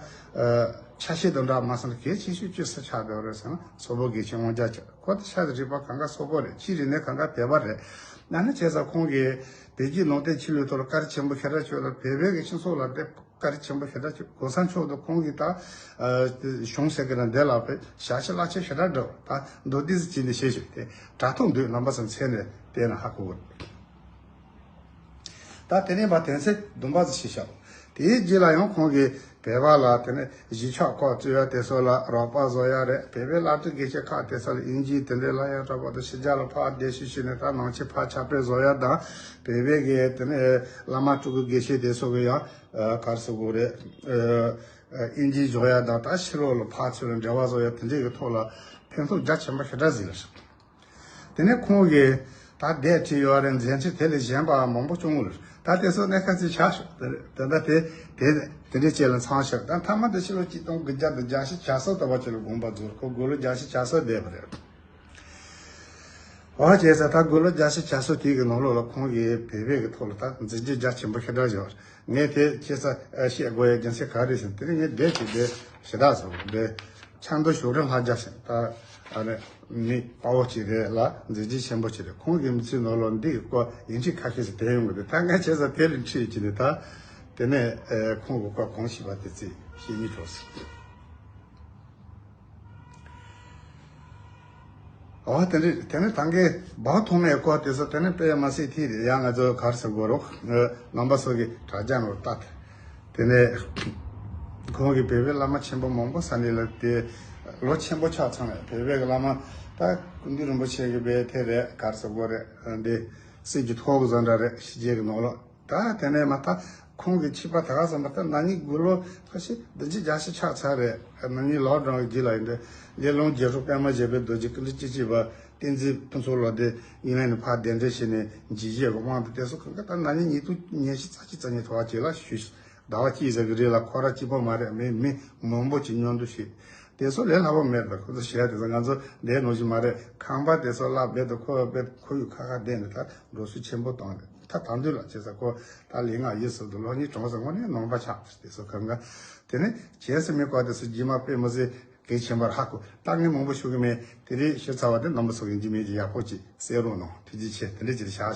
ཆ་ཤས་དང་འདྲ་མ་སོང་ན་གལ་ཆེ་ཤོས་ཅི་སུ་ཆགས་བསྡད་པ་རེད་ཟེར་ན། སོག་པོ་དགེ་ཆེ་དབང་རྒྱལ་ཆགས། ཁོ་ད་ཆ་དང་རིག་པ་གང་ག་སོག་པོ་རེད། ཆོས་རིག་གནས་གང་ག་བོད་པ་རེད། ན་ནི་བྱས་ཙང་ཁོང་གིས་བོད་བརྒྱུད་ནང་བསྟན་ཆོས་ལུགས་ཐོག་ལ་བཀའ་དྲིན་ཆེན་པོ་ཞེ་དྲག་ཆེ་ལ། བོད་པའི་གི་སྤྱི་ཚོགས་ལ་དེ་བཀའ་དྲིན་ཆེན་པོ་ཞེ་དྲག་ཆེ། གོང་ས་མཆོག་དང་ཁོང་གིས་ད་ཨ་གཞུང་ཟེར་གི་ན་འདི་ལ་བོད་ཞབས་ཕྱི་རླབས་ཆེན་ཞེ་དྲག་འགྲོ། ད་མདོར་བསྡུས་སུ་བྱས་ནས་བཤད་ཞུ་དེ་དྲ་ཐོག་འདུག་ལམ་པ་སང་མཚན་ནས་བལྟས་ན་ཧ་གོ་གི་རེད། ད་དེ་ནས་མ་དོན་ཚན་བདུན་པ་ཙམ་ཞིག་བཞག་དེའི་རྗེས་ལ་ཡང་ཁོང་གིས་བོད་པ་ལ་དེ་ནས་གཞིས་ཆགས་ཁག་བཙུགས་ཡ་དེ་ཚོ་ལ་རོགས་པ་བཟོ་ཡ་རེད། བོད་པའི་བླ་སྤྲུལ་དགེ་བཤེས་ཁག་དེ་ཚོ་ལ་དབྱིན་ཇིའི་དེ་འདྲའི་སློབ་ཡོན་སྤྲོད་པ་དང་ཕྱི་རྒྱལ་ལ་ཕར་བསྡད་ཤུལ་ཤུལ་ནས་ད་ནང་ཆོས་ཕར་ཁྱབ་སྤེལ་བཟོ་ཡ་དང་། བོད་པའི་གི་དེ་ནས་བླ་མ་སྤྲུལ་སྐུ་དགེ་བཤེས་དེ་ཚོ་གི་ཡང་ཨ་ག་རེ་ཟེར་དགོས་རེད། ཨ་ཨ་དབྱིན་ཇི་སྦྱོང་ཡ་དང་། ད་ཕྱི་ལོགས་ལ་ཕར་ཚུར་ལ་འབྲེལ་བ་བཟོ་ཡ་དེ་འདྲའི་གི་ཐོག་ལ་ཕན་ཐོགས་རྒྱ་ཆེན་པོ་ཞེ་དྲག་ཟིག་རེད། དེ་ནས་ཁོང་གིས་ད་དེབ་བྲིས་ཡོད་རེད། མཛད་འཕྲིན་དེ་ལས་གཞན་པ་མང་པོ་བྱུང་ཡོད་རེད། ད་དེ་ཚོ་གནད་ཁ་ཅིག་ཆགས་ཤག་དེ་ད་དེ་དེ་དེ་འདྲའི་ཆེད་ལ་ཚང་ཤག་ད་མཐའ་མ་དེ་ཕྱི་ལོ་གཅིག་སྟོང་དགུ་བརྒྱ་དང་བརྒྱད་ཅུ་གྱ་གསུམ་ལྟ་བུ་ཅིག་ལ་དགོངས་པ་རྫོགས། ཁོ་དགུང་ལོ་བརྒྱད་ཅུ་གྱ་གསུམ་བསྡད་པ་རེད། འོ་བྱས་ཙང་ད་དགུང་ལོ་བརྒྱད་ཅུ་གྱ་གསུམ་དེའི་གི་ནང་ལོགས་ལ་ཁོང་གིས་བོད་པའི་གི་ཐོག་ལ་ད་མཛད་རྗེས་རྒྱ་ཆེན་པོ་ཞེ་དྲག་བཞག་ངས་དེ་ཁྱེད་ཚོ་བཤད་དགོས་ཡ་རྒྱུ་མཚན་ག་རེ་ཟེར་ན། དེ་རིང་ངས་དེབ་ཅིག་དེ་ཞེ་དྲག་བཟོ་དེ་ཆབ་མདོ་ཞོགས་དྲུང་ལྷ་རྒྱལ་ཟེར་ད་ཨ་རེ་མི་དཔའ་བོ་ཅིག་རེད་ལ། མཛད་རྗེས་ཆེན་པོ་ཅིག་རེད། ཁོང་གི་མི་ཚེའི་ནང་ལོགས་འདི་གི་སྐོར་ཡིན་གཅིག་ཁ་ཤས་ཤིག་དེབ་ཡོང་གི་འདུག་ད་ངས་ཁྱེད་ཚོ་དེ་ལ་ཁྲིད་ཀྱི་ནས་ད་དེ་ནས་ཁོང་གི་སྐོར་གང་ཤེས་པ་དེ་ཚོ་བཤད་སྙིང་བྲོ་སོང་། འོ་དེ་འདྲ། དེ་ནས་ད་གིན་བག་ཐོག་མའི་སྐོར་དེ་ཚོ་དེ་ནས་དཔེ་མ་སྲིད་ཐིག་རེད། ཡང་ང་ཚོ་ག་རེ་ཟེར་དགོས་རོགས། རྣམ་པ་ཚོ་གི་དྲ་རྒྱ་ནང་ལྟ། དེ་ནས་ཁོང་གིས་བོད་པའི་བླ་མ་ཆེན་པོ་མང་པོ་ས་ནས་ལ་དེ་ལོ་ཆེན་པོ་ཆགས་ཚར་ནས། བོད་པའི་བླ་མ་ད་ཀུན་མཁྱེན་རིན་པོ་ཆེ་གི་བའི་དེ་རེད། ག་རེ་ཟེར་དགོས་རེད། འདི་སྲིད་ཀྱི་ཐོག་བཟོ་འདྲ་རེད། ཕྱི་རྒྱལ་གི་ནང་ལོགས། ད་དེ་ནས་མ་ད་ཁོང་གི་ཆིབས་པ་ད་ག་ཙམ་པ་ད་ན་ནིང་དགུང་ལོ་ཁ་ཤས་བདུན་ཅུ་གྱ་བཞི་ཆགས་ཚར་རེད། ན་ནིང་ལོག་ཌའོན་གྱི་རྗེས་ལ་ཡིན་ཏེ། ལས་རླུང་རྒྱལ་སྲས་པདྨ་བཞད་པའི་རྡོ་རྗེ་སྐུ་ཕྲེང་བཅུ་གཅིག་པ་བསྟན་འཛིན་ཕུན་ཚོགས་ལགས་དེ་ཨིང་ལན་ནས་ཕར་གདན་འདྲེན་བྱས་ནས་འཇིགས་བྱེད་ཀྱི་དབང་དུ། དེ་ཚོ་གང་ག་ད་ན་ནིང་ཉིས་སྟོང་ཉི་ཤུ་རྩ་གཅིག་རྩ་གཉིས་ཐོག་ཅིག་ལ་ཞུས། ཟླ་བ་གཅིག་ཙམ་གྱི་རིང་ལ་ཁོ་རང་གཅིག་པོ་མ་རེད། མི་མི་མང་པོ་ཅིག་མཉམ་དུ་བྱས། དེ་ཚོ་ལས་སླ་པོ་མེད་པ་ཁོ་ཚོ་བྱས། དེ་ཚོ་ང་ཚོ་འདས་ནང་བཞིན་མ་རེད། ཁང་པ་དེ་ཚོ་གླ་རྦད་དེ་ཁོ་རྦད་ཁོར་ཡུག་ཁག་ཁག་བསྡད་ནས་ད་འགྲོ་སོང་ཆེན་པོ་བཏང་རེད། ད་ད་དུང་ལ་བྱས་ཙང་ཁོ་ད་ལས་ངན་ཡིན་ཟེར་དུས་ལོ་གཉིས་གྲོངས་ཙང་དངོས་གནས་ནོར་བ་ཆགས། དེ་ཚོ་གང་ག་དེ་ནས་བྱས་ཟིན་མི་སྐོར་དེ་ཚོ་རྗེས་མ་དཔེ་མི་སྲིད་གལ་ཆེན་པོ་རེད། ཧ་གོ། ད་ངས་མང་པོ་ཞུ་གི་མེད། དེ་རིང་ཞུས་ཚར་བ་དེ་རྣམ་པ་ཚོ་གི་འཇིགས་མེད་ཀྱི་ཡག་པོ་ཅིག་གསན་རོགས་གནང་། ཐུགས་རྗེ་ཆེ། དེ་འདྲ་ཅིག་བཞག